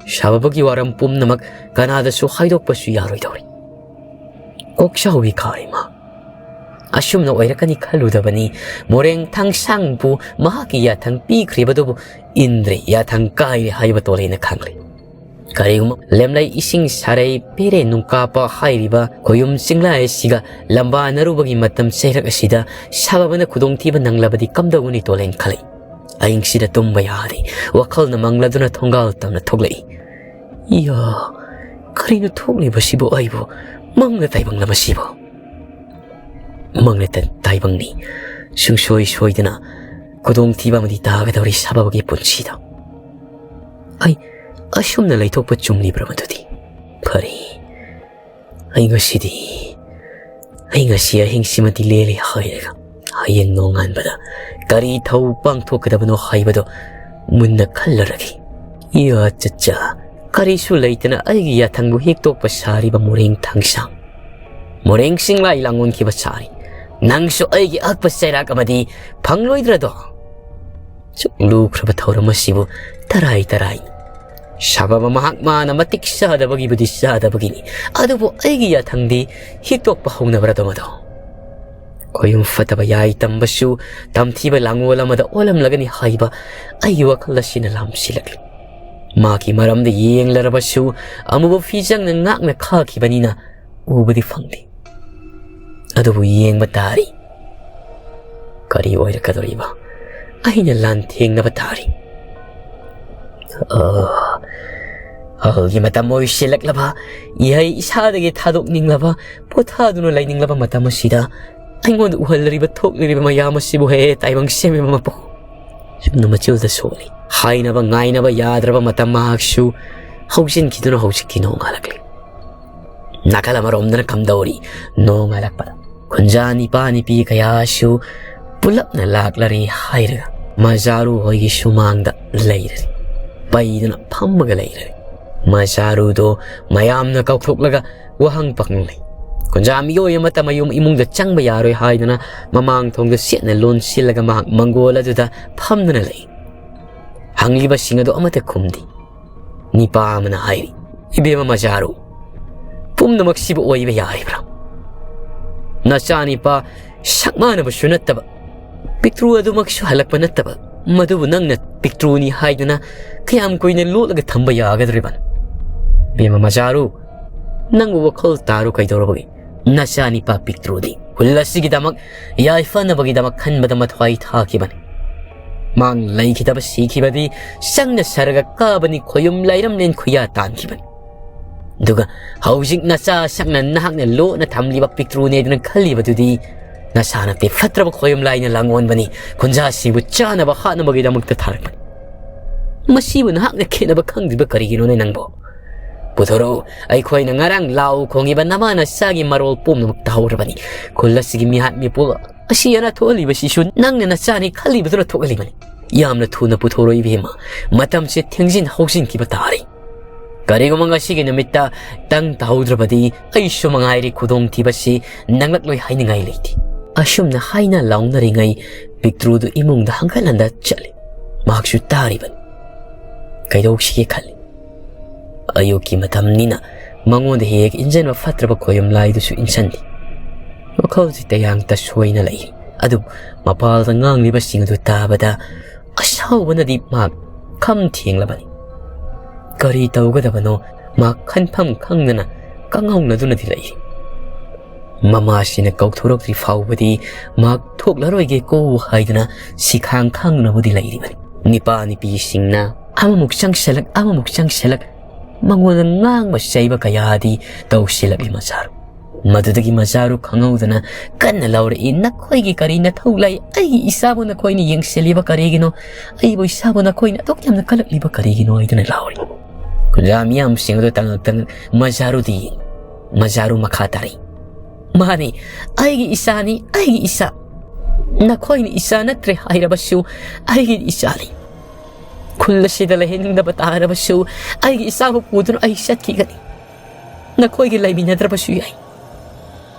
ꯁꯥꯕꯕꯒꯤ ꯋꯥꯔꯝ ꯄꯨꯝꯅꯃꯛ ꯀꯅꯥꯗꯁꯨ ꯍꯥꯏꯗꯣꯛꯄꯁꯨ ꯌꯥꯔꯣꯏꯗꯧꯔꯤ꯫ ꯀꯣꯛꯆꯥꯎꯕꯤ ꯈꯥꯏꯃ, ꯑꯁꯨꯝꯅ ꯑꯣꯏꯔꯛꯀꯅꯤ ꯈꯜꯂꯨꯗꯕꯅꯤ꯫ ꯃꯣꯔꯦꯡ ꯊꯥꯡꯁꯥꯡꯕꯨ ꯃꯍꯥꯛꯀꯤ ꯌꯥꯊꯪ ꯄꯤꯈ꯭ꯔꯤꯕꯗꯨꯕꯨ ꯏꯟꯗ꯭ꯔꯦ, ꯌꯥꯊꯪ ꯀꯥꯏꯔꯦ ꯍꯥꯏꯕ ꯇꯣꯂꯦꯅ ꯈꯪꯂꯦ꯫ ꯀꯔꯤꯒꯨꯝꯕ ꯂꯦꯝꯂꯩ ꯏꯁꯤꯡ ꯁꯥꯔꯩ ꯄꯦꯔꯦ ꯅꯨꯡꯀꯥꯞꯄ ꯍꯥꯏꯔꯤꯕ ꯈꯣꯌꯨꯝ ꯆꯤꯡꯂꯥꯏ ꯑꯁꯤꯒ ꯂꯝꯕꯥꯅꯔꯨꯕꯒꯤ ꯃꯇꯝ ꯆꯩꯔꯛ ꯑꯁꯤꯗ ꯁꯥꯕꯕꯅ ꯈꯨꯗꯣꯡꯊꯤꯕ ꯅꯪꯂꯕꯗꯤ ꯀꯝꯗꯧꯒꯅꯤ ꯇꯣꯂꯦꯟ ꯈꯜꯂꯤ꯫ ꯑꯍꯤꯡꯁꯤꯗ ꯇꯨꯝꯕ ꯌꯥꯗꯦ꯫ ꯋꯥꯈꯜꯅ ꯃꯪꯂꯗꯨꯅ ꯊꯣꯡꯒꯥꯜ ꯇꯝꯅ ꯊꯣꯛꯂꯛꯏ꯫ ꯏꯌꯥ, ꯀꯔꯤꯅꯣ ꯊꯣꯛꯂꯤꯕꯁꯤꯕꯨ? ꯑꯩꯕꯨ ꯃꯪꯂ ꯇꯥꯏꯕꯪꯂ ꯃꯁꯤꯕꯨ? ꯃꯪꯂ ꯇ-, ꯇꯥꯏꯕꯪꯅꯤ꯫ ꯁꯨꯡꯁꯣꯏ ꯁꯣꯏꯗꯅ ꯈꯨꯗꯣꯡꯊꯤꯕ ꯑꯃꯗꯤ ꯇꯥꯒꯗꯧꯔꯤ ꯁꯥꯕꯕꯒꯤ ꯄꯨꯟꯁꯤꯗ꯫ ꯑꯩ ꯑꯁꯨꯝꯅ ꯂꯩꯊꯣꯛꯄ ꯆꯨꯝꯂꯤꯕ꯭ꯔꯥ ꯃꯗꯨꯗꯤ? ꯐꯔꯦ, ꯑꯩ ꯉꯁꯤꯗꯤ, ꯑꯩ ꯉꯁꯤ ꯑꯍꯤꯡꯁꯤꯃꯗꯤ ꯂꯦꯜꯂꯤ ꯍꯥꯏꯔꯒ ꯍꯌꯦꯡ ꯅꯣꯡꯉꯥꯟꯕꯗ ꯀꯔꯤ ꯊꯧ ꯄꯥꯡꯊꯣꯛꯀꯗꯕꯅꯣ ꯍꯥꯏꯕꯗꯣ ꯃꯨꯟꯅ ꯈꯜꯂꯔꯒꯦ꯫ ꯏꯌꯥ ꯆꯠꯆꯥ, ꯀꯔꯤꯁꯨ ꯂꯩꯇꯅ ꯑꯩꯒꯤ ꯌꯥꯊꯪꯕꯨ ꯍꯤꯛꯇꯣꯛꯄ ꯁꯥꯔꯤꯕ ꯃꯣꯔꯦꯡ ꯊꯥꯡꯁꯥꯡ꯫ ꯃꯣꯔꯦꯡ ꯆꯤꯡꯂꯥꯏ ꯂꯥꯡꯑꯣꯟꯈꯤꯕ ꯁꯥꯔꯤ꯫ ꯅꯪꯁꯨ ꯑꯩꯒꯤ ꯑꯛꯄ ꯆꯩꯔꯥꯛ ꯑꯃꯗꯤ ꯐꯪꯂꯣꯏꯗ꯭ꯔꯗꯣ? ꯁꯨꯛ ꯂꯨꯈ꯭ꯔꯕ ꯊꯧꯔꯝ ꯑꯁꯤꯕꯨ ꯇꯔꯥꯏ ꯇꯔꯥꯏ꯫ ꯁꯥꯕꯕ ꯃꯍꯥꯛ ꯃꯥꯅ ꯃꯇꯤꯛ ꯆꯥꯗꯕꯒꯤꯕꯨꯗꯤ ꯆꯥꯗꯕꯒꯤꯅꯤ, ꯑꯗꯨꯕꯨ ꯑꯩꯒꯤ ꯌꯥꯊꯪꯗꯤ ꯍꯤꯛꯇꯣꯛꯄ ꯍꯧꯅꯕ꯭ꯔꯗꯣ ꯃꯗꯣ? ꯈꯣꯌꯨꯝ ꯐꯠꯇꯕ ꯌꯥꯏ ꯇꯝꯕꯁꯨ ꯇꯝꯊꯤꯕ ꯂꯥꯡꯑꯣꯜ ꯑꯃꯗ ꯑꯣꯜꯂꯝꯂꯒꯅꯤ ꯍꯥꯏꯕ ꯑꯩꯒꯤ ꯋꯥꯈꯜ ꯑꯁꯤꯅ ꯂꯥꯝꯁꯤꯜꯂꯛꯂꯤ꯫ ꯃꯥꯒꯤ ꯃꯔꯝꯗ ꯌꯦꯡꯂꯔꯕꯁꯨ ꯑꯃꯨꯕ ꯐꯤꯖꯪꯅ ꯉꯥꯛꯅ ꯈꯥꯈꯤꯕꯅꯤꯅ ꯎꯕꯗꯤ ꯐꯪꯗꯦ꯫ ꯑꯗꯨꯕꯨ ꯌꯦꯡꯕ ꯇꯥꯔꯤ꯫ ꯀꯔꯤ ꯑꯣꯏꯔꯛꯀꯗꯧꯔꯤꯕ? ꯑꯩꯅ ꯂꯥꯟꯊꯦꯡꯅꯕ ꯇꯥꯔꯤ꯫ ꯑꯥ, ꯑꯍꯜꯒꯤ ꯃꯇꯝ ꯑꯣꯏꯁꯤꯜꯂꯛꯂꯕ, ꯏꯍꯩ ꯏꯁꯥꯗꯒꯤ ꯊꯥꯗꯣꯛꯅꯤꯡꯂꯕ, ꯄꯣꯊꯥꯗꯨꯅ ꯂꯩꯅꯤꯡꯂꯕ ꯃꯇꯝ ꯑꯁꯤꯗ ꯑꯩꯉꯣꯟꯗ ꯎꯍꯜꯂꯔꯤꯕ ꯊꯣꯛꯂꯤꯕ ꯃꯌꯥꯝ ꯑꯁꯤꯕꯨ ꯍꯦ ꯇꯥꯏꯕꯪ ꯁꯦꯝꯕꯤꯕ ꯃꯄꯨ꯫ ꯁꯨꯝꯅ ꯃꯆꯤꯜꯗ ꯁꯣꯜꯂꯤ꯫ ꯍꯥꯏꯅꯕ ꯉꯥꯏꯅꯕ ꯌꯥꯗ꯭ꯔꯕ ꯃꯇꯝ ꯃꯍꯥꯛꯁꯨ ꯍꯧꯖꯤꯟꯈꯤꯗꯨꯅ ꯍꯧꯖꯤꯛꯀꯤ ꯅꯣꯡꯉꯥꯜꯂꯛꯂꯤ꯫ ꯅꯥꯀꯜ ꯑꯃꯔꯣꯝꯗꯅ ꯀꯝꯗꯧꯔꯤ? ꯅꯣꯡꯉꯥꯜꯂꯛꯄꯗ ꯈꯨꯟꯖꯥ ꯅꯤꯄꯥ ꯅꯤꯄꯤ ꯀꯌꯥꯁꯨ ꯄꯨꯂꯞꯅ ꯂꯥꯛꯂꯔꯦ ꯍꯥꯏꯔꯒ ꯃꯖꯥꯔꯨ ꯍꯣꯏꯒꯤ ꯁꯨꯃꯥꯡꯗ ꯂꯩꯔꯔꯦ꯫ ꯄꯩꯗꯨꯅ ꯐꯝꯃꯒ ꯂꯩꯔꯔꯦ꯫ ꯃꯖꯥꯔꯨꯗꯣ ꯃꯌꯥꯝꯅ ꯀꯧꯊꯣꯛꯂꯒ ꯋꯥꯍꯪ ꯄꯪꯂꯩ꯫ ꯈꯨꯟꯖꯥ ꯃꯤꯑꯣꯏ ꯑꯃꯠꯇ ꯃꯌꯨꯝ ꯏꯃꯨꯡꯗ ꯆꯪꯕ ꯌꯥꯔꯣꯏ ꯍꯥꯏꯗꯨꯅ ꯃꯃꯥꯡ ꯊꯣꯡꯗ ꯆꯦꯠꯅ ꯂꯣꯟꯁꯤꯜꯂꯒ ꯃꯍꯥꯛ ꯃꯪꯒꯣꯜ ꯑꯗꯨꯗ ꯐꯝꯗꯨꯅ ꯂꯩ꯫ ꯍꯪꯂꯤꯕꯁꯤꯡ ꯑꯗꯨ ꯑꯃꯠꯇ ꯈꯨꯝꯗꯦ꯫ ꯅꯤꯄꯥ ꯑꯃꯅ ꯍꯥꯏꯔꯤ, "ꯏꯕꯦꯝꯃ ꯃꯖꯥꯔꯨ, ꯄꯨꯝꯅꯃꯛꯁꯤꯕꯨ ꯑꯣꯏꯕ ꯌꯥꯔꯤꯕ꯭ꯔꯥ?" ꯅꯆꯥꯅꯤꯄꯥ ꯁꯛ ꯃꯥꯟꯅꯕꯁꯨ ꯅꯠꯇꯕ, ꯄꯤꯛꯇ꯭ꯔꯨ ꯑꯗꯨꯃꯛꯁꯨ ꯍꯜꯂꯛꯄ ꯅꯠꯇꯕ, ꯃꯗꯨꯕꯨ ꯅꯪꯅ ꯄꯤꯛꯇ꯭ꯔꯨꯅꯤ ꯍꯥꯏꯗꯨꯅ ꯀꯌꯥꯝ ꯀꯨꯏꯅ ꯂꯣꯠꯂꯒ ꯊꯝꯕ ꯌꯥꯒꯗꯧꯔꯤꯕꯅꯣ? ꯕꯦꯝꯃ ꯃꯖꯥꯔꯨ, ꯅꯪꯕꯨ ꯋꯥꯈꯜ ꯇꯥꯔꯨ ꯀꯩꯗꯧꯔꯕꯒꯦ? ꯅꯆꯥꯅꯤꯄꯥ ꯄꯤꯛꯇ꯭ꯔꯨꯗꯤ ꯈꯨꯜ ꯑꯁꯤꯒꯤꯗꯃꯛ, ꯌꯥꯏꯐꯅꯕꯒꯤꯗꯃꯛ ꯈꯟꯕꯗ ꯃꯊ꯭ꯋꯥꯏ ꯊꯥꯈꯤꯕꯅꯤ꯫ ꯃꯥꯡ ꯂꯩꯈꯤꯗꯕ ꯁꯤꯈꯤꯕꯗꯤ ꯆꯪꯅ ꯁꯔꯒ ꯀꯥꯕꯅꯤ, ꯈꯣꯌꯨꯝ ꯂꯥꯏꯔꯝꯂꯦꯟ ꯈꯨꯌꯥ ꯇꯥꯟꯈꯤꯕꯅꯤ꯫ ꯑꯗꯨꯒ ꯍꯧꯖꯤꯛ ꯅꯆꯥ ꯁꯛꯅ ꯅꯍꯥꯛꯅ ꯂꯣꯠꯅ ꯊꯝꯂꯤꯕ ꯄꯤꯛꯇ꯭ꯔꯨꯅꯦꯗꯅ ꯈꯜꯂꯤꯕꯗꯨꯗꯤ ꯅꯁꯥ ꯅꯠꯇꯦ, ꯐꯠꯇ꯭ꯔꯕ ꯈꯣꯌꯨꯝ ꯂꯥꯏꯅ ꯂꯥꯡꯑꯣꯟꯕꯅꯤ, ꯈꯨꯟꯖꯥꯁꯤꯡꯕꯨ ꯆꯥꯅꯕ ꯍꯥꯠꯅꯕꯒꯤꯗꯃꯛꯇ ꯊꯥꯔꯛꯄꯅꯤ꯫ ꯃꯁꯤꯕꯨ ꯅꯍꯥꯛꯅ ꯈꯦꯠꯅꯕ ꯈꯪꯗ꯭ꯔꯤꯕ ꯀꯔꯤꯒꯤꯅꯣꯅꯦ ꯅꯪꯕꯣ? ꯄꯨꯊꯣꯔꯛꯎ, ꯑꯩꯈꯣꯏꯅ ꯉꯔꯥꯡ ꯂꯥꯎ ꯈꯣꯡꯉꯤꯕ ꯅꯃꯥ ꯅꯆꯥꯒꯤ ꯃꯔꯣꯜ ꯄꯨꯝꯅꯃꯛ ꯇꯥꯍꯧꯔꯕꯅꯤ꯫ ꯈꯨꯜ ꯑꯁꯤꯒꯤ ꯃꯤꯍꯥꯠ ꯃꯤꯄꯨ ꯑꯁꯤ ꯑꯅꯥ ꯊꯣꯛꯍꯜꯂꯤꯕꯁꯤꯁꯨ ꯅꯪꯅ ꯅꯆꯥꯅꯤ ꯈꯜꯂꯤꯕꯗꯨꯅ ꯊꯣꯛꯍꯜꯂꯤꯕꯅꯤ꯫ ꯌꯥꯝꯅ ꯊꯨꯅ ꯄꯨꯊꯣꯔꯛꯎ ꯏꯕꯦꯝꯃ, ꯃꯇꯝꯁꯦ ꯊꯦꯡꯖꯤꯟ ꯍꯧꯖꯤꯟꯈꯤꯕ ꯇꯥꯔꯦ꯫ ꯀꯔꯤꯒꯨꯝꯕ ꯉꯁꯤꯒꯤ ꯅꯨꯃꯤꯠꯇ ꯇꯪ ꯇꯥꯍꯧꯗ꯭ꯔꯕꯗꯤ ꯑꯩꯁꯨ ꯃꯉꯥꯏꯔꯦ ꯈꯨꯗꯣꯡꯊꯤꯕꯁꯤ ꯅꯪꯂꯛꯂꯣꯏ ꯍꯥꯏꯅꯤꯡꯉꯥꯏ ꯂꯩꯇꯦ꯫ ꯑꯁꯨꯝꯅ ꯍꯥꯏꯅ ꯂꯥꯎꯅꯔꯤꯉꯩ ꯄꯤꯛꯇ꯭ꯔꯨꯗꯨ ꯏꯃꯨꯡꯗ ꯍꯪꯒꯠ ꯍꯟꯗ ꯆꯠꯂꯤ꯫ ꯃꯍꯥꯛꯁꯨ ꯇꯥꯔꯤꯕꯅꯤ꯫ ꯀꯩꯗꯧꯁꯤꯒꯦ ꯈꯜꯂꯤ꯫ ꯑꯌꯨꯛꯀꯤ ꯃꯇꯝꯅꯤꯅ ꯃꯉꯣꯟꯗ ꯍꯦꯛ ꯍꯦꯛ ꯏꯟꯖꯟꯕ ꯐꯠꯇ꯭ꯔꯕ ꯈꯣꯌꯨꯝ ꯂꯥꯏꯗꯨꯁꯨ ꯏꯟꯁꯟꯗꯦ꯫ ꯋꯥꯈꯜꯁꯤ ꯇꯌꯥꯡ ꯇꯁꯣꯏꯅ ꯂꯩꯔꯤ꯫ ꯑꯗꯨꯕꯨ ꯃꯄꯥꯜꯗ ꯉꯥꯡꯂꯤꯕꯁꯤꯡ ꯑꯗꯨ ꯇꯥꯕꯗ ꯑꯁꯥꯎꯕꯅꯗꯤ ꯃꯍꯥꯛ ꯈꯝ ꯊꯦꯡꯂꯕꯅꯤ꯫ ꯀꯔꯤ ꯇꯧꯒꯗꯕꯅꯣ ꯃꯍꯥꯛ ꯈꯟꯐꯝ ꯈꯪꯗꯅ ꯀꯪꯍꯧꯅꯗꯨꯅꯗꯤ ꯂꯩꯔꯤ꯫ ꯃꯃꯥꯁꯤꯅ ꯀꯧꯊꯣꯔꯛꯇ꯭ꯔꯤ ꯐꯥꯎꯕꯗꯤ ꯃꯍꯥꯛ ꯊꯣꯛꯂꯔꯣꯏꯒꯦꯀꯣ ꯍꯥꯏꯗꯨꯅ ꯁꯤꯈꯥꯡ ꯈꯥꯡꯗꯨꯅꯕꯨꯗꯤ ꯂꯩꯔꯤꯕꯅꯤ꯫ ꯅꯤꯄꯥ ꯅꯤꯄꯤꯁꯤꯡꯅ ꯑꯃꯃꯨꯛ ꯆꯪꯁꯜꯂꯛ, ꯑꯃꯃꯨꯛ ꯆꯪꯁꯜꯂꯛ, ꯃꯉꯣꯟꯗ ꯉꯥꯡꯕ ꯆꯩꯕ ꯀꯌꯥꯗꯤ ꯇꯧꯁꯤꯜꯂꯛꯂꯤ ꯃꯖꯥꯔꯨ꯫ ꯃꯗꯨꯗꯒꯤ ꯃꯖꯥꯔꯨ ꯈꯪꯍꯧꯗꯅ ꯀꯟꯅ ꯂꯥꯎꯔꯛꯏ, "ꯅꯈꯣꯏꯒꯤ ꯀꯔꯤ ꯅꯊꯧ ꯂꯩ? ꯑꯩꯒꯤ ꯏꯆꯥꯕꯨ ꯅꯈꯣꯏꯅ ꯌꯦꯡꯁꯤꯜꯂꯤꯕ ꯀꯔꯤꯒꯤꯅꯣ? ꯑꯩꯕꯨ ꯏꯆꯥꯕꯨ ꯅꯈꯣꯏꯅ ꯑꯗꯨꯛ ꯌꯥꯝꯅ ꯀꯜꯂꯛꯂꯤꯕ ꯀꯔꯤꯒꯤꯅꯣ?" ꯍꯥꯏꯗꯨꯅ ꯂꯥꯎꯔꯤ꯫ ꯈꯨꯟꯖꯥ ꯃꯤꯌꯥꯝꯁꯤꯡ ꯑꯗꯨ ꯇꯉꯛ ꯇꯉꯛ ꯃꯖꯥꯔꯨꯗꯤ ꯌꯦꯡꯏ꯫ ꯃꯖꯥꯔꯨ ꯃꯈꯥ ꯇꯥꯔꯛꯏ, "ꯃꯥꯅꯤ, ꯑꯩꯒꯤ ꯏꯆꯥꯅꯤ, ꯑꯩꯒꯤ ꯏꯆꯥ꯫ ꯅꯈꯣꯏꯅ ꯏꯆꯥ ꯅꯠꯇ꯭ꯔꯦ ꯍꯥꯏꯔꯕꯁꯨ ꯑꯩꯒꯤ ꯏꯆꯥꯅꯤ꯫ ꯈꯨꯜ ꯑꯁꯤꯗ ꯂꯩꯍꯟꯅꯤꯡꯗꯕ ꯇꯥꯔꯕꯁꯨ ꯑꯩꯒꯤ ꯏꯆꯥꯕꯨ ꯄꯨꯗꯨꯅ ꯑꯩ ꯆꯠꯈꯤꯒꯅꯤ꯫ ꯅꯈꯣꯏꯒ ꯂꯩꯃꯤꯟꯅꯗ꯭ꯔꯕꯁꯨ ꯌꯥꯏ꯫